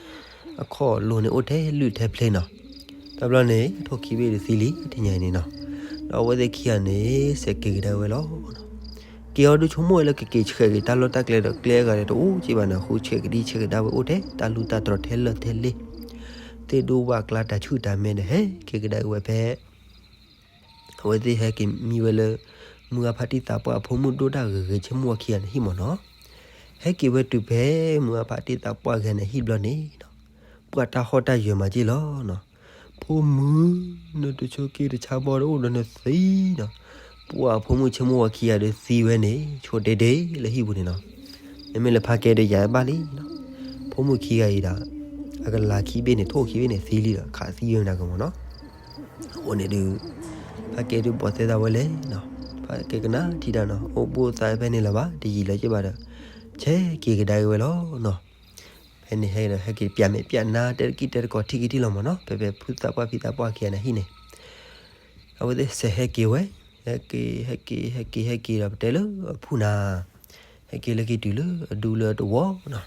အခီၣ်လိၤန့ၣ်အိၣ်ထဲလုၢ်ထဲဖျ့နီၤ, တဘျီန့ၣ် ထိၣ်ခံဘ့ၣ်ဒုးသံလံတနံၤအံၤန့ၣ်နီၤ, ဒီးအဝဲသ့ၣ်ခံဂၤန့ၣ် စဲးက့ၤကဒါဝဲလီၤ. က့ၤအီၤဒုးဆိကမိၣ်ဝဲလၢကက့ၤဆှဲးက့ၤတၢ်လီၢ်တၢ်ကျဲဒီးကျဲအဂၤဒီးတအိၣ်က့ဘၣ်နၤ, ဃုဆှဲးကဒံဆှဲးကဒါဝဲအိၣ်ထဲတၢ်လူၢ်တၢ်တြီၤထဲလၢာ်ထဲလ့ၣ်, သ့ၣ်ဒိၣ်ဝၣ်ကျါတၢ်ဆူၣ်တၢ်မဲဒီးဟဲက့ၤကဒါက့ၤဝဲဖဲ အဝဲသ့ၣ်ဟဲက့ၤမံဝဲလၢ မုၢ်အါဖးတံၢ်သးပှၢ်အဖိမုၣ်ဒိၣ်တၢ်ဂ့ၤဂ့ၤ ဆ့မိၢ်ဝီခံဂၤန့ၣ်ဟံၣ်မ့ၢ်နီၤ, ဟဲက့ၤဝဲတုၤဖဲ မုၢ်အါဖးတံၢ်သးပှၢ်ဂၤန့ၣ်ဟံၣ်ဘျီန့ၣ်နီၤ, ပှၢ်တၢ်ဟီၣ်တၢ်ယၢၤမၤက့ၢ်လီၤနီၤ, ဖိမုၣ် နတဆိက့တဆါဘီဒီးအိၣ်ဒီးနသံနီၤ, ပှၢ်အဖိမုၣ်ဆ့မိၢ်ဝီခံဂၤဒီးသံဝဲန့ၣ် ဆိတဲဒ့လၢဟံၣ်ပူၤန့ၣ်နီၤ, မ့မ့ၢ်လၢဖးကဲဒီးယၤဘၣ်လံနီၤ, ဖိမုၣ်ခံဂၤအံၤဒီး အကလၤခံဘ့ၣ်န့ၣ် ထိၣ်ခံဘ့ၣ်န့ၣ်သံလံဒီး ခးသံဝဲနၤကမ့ၢ်နီၤ, အဃိန့ၣ်ဒုး ဖးကဲဒုးဘီၣ်သဲသးဝဲလဲၣ်နီၤ, ဖးကဲကနၣ်ထံတၢ်နီၤ, အိၣ်ဘူးအိၣ်သးဖဲန့ၣ်လၢၤဘၣ်, တယံာ်လၢၤက့ဘၣ်ဒီး ဆဲးက့ၤကဒါက့ၤဝဲလီၤနီၤ, ဖဲန့ၣ်ဟဲဒီးဟဲက့ၤပျးမဲာ်ပျးနါ တဲတကံၢ်တဲတကိးထံၣ်က့ၤထံၣ်လီၤမ့ၢ်နီၤ, ဖဲဖဲဖုသးပှၢ်ဖံသးပှၢ်ခံဂၤန့ၣ်ဟံၣ်န့ၣ် အဝဲသ့ၣ်စဲးဟဲက့ၤဝဲ, ဟဲက့ၤ ဟဲက့ၤ ဟဲက့ၤ ဟဲက့ၤဒီးပတဲလၢအဖုၣ်နၤ, ဟဲက့ၤလၢက့ၤတုၤလၢအဒူလၢတဝီနီ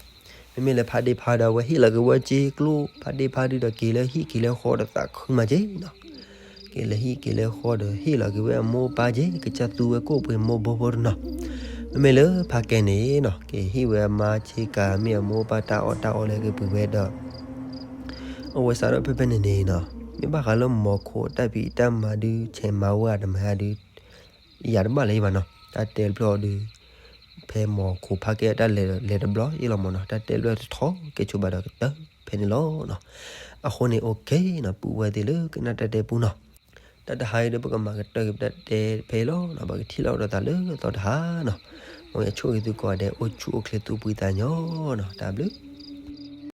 ၤ, မ့မ့ၢ်လၢဖးဒ့ဖးဒီးအဝဲဟ့ၣ်လီၤက့ၤဝဲက့ၤကျိ ဖးဒ့ဖးဒုဒီးက့ၤလၢဟံၣ်က့ၤလၢဃီဒီးသးခုမးက့ၤနီၤ, က့ၤလၢဟံၣ်က့ၤလၢဃီဒီးဟ့ၣ်လီၤက့ၤဝဲအမိၢ်အပၢ်က့ၤ ကစၢ်သူဝဲကိၣ်ပှ့ၤမိၢ်ဘိဖိတနီၤ, မ့မ့ၢ်လၢဖးကဲန့ၣ်နီၤ က့ၤဟ့ၣ်ဝဲအမါဆ့ကၤ မ့ၢ်အမိၢ်အပၢ်တၢ်အီၣ်တၢ်အီလၢကပှ့ၤဝဲဒီး အဝဲစးထီၣ်ဖဲဖဲန့ၣ်န့ၣ်နီၤ, မ့ၢ်ဘၣ်ဃးလၢမီၤခိၣ်တၢ်ဖံးတၢ်မၤဒုး ဆဲးမၤဝဲအတမၤဒုး ယၤတဘၣ်လၢၤဘၣ်နီၤ, တၢ်တဲဖျၢၣ်အီၤဒုး ဖဲမီၤခိၣ်ဖးကဲတၢ်လဲၤလဲၤတဘျီအံၤလီၤမ့ၢ်နီၤ, တၢ်တဲဖျၢၣ်တထီကဲဆိဘၣ်ဒီးကတၢၢ်ဖဲန့ၣ်လီၤနီၤ, အဃိန့ၣ် okay နီၤ ပုၢ်ဝဲၢ်သ့ၣ်လၢကနၣ်တၢ်တဲပူနီၤ, တၢ်တဟါအံၤဒီးပကမၤကတၢၢ်က့ၤပတၢ်တဲဖဲအံၤလီၤနီၤ, ပကထံၣ်လိာ်ဒီးသးလၢသီတဟါနီၤ, မ်ယဆိၣ်ဂ့ၤသုကိးဂၤဒဲး အိၣ်ဆူၣ်အိၣ်ချ့သူၣ်ဖှံသးညီနီၤ, တၢ်ဘျုး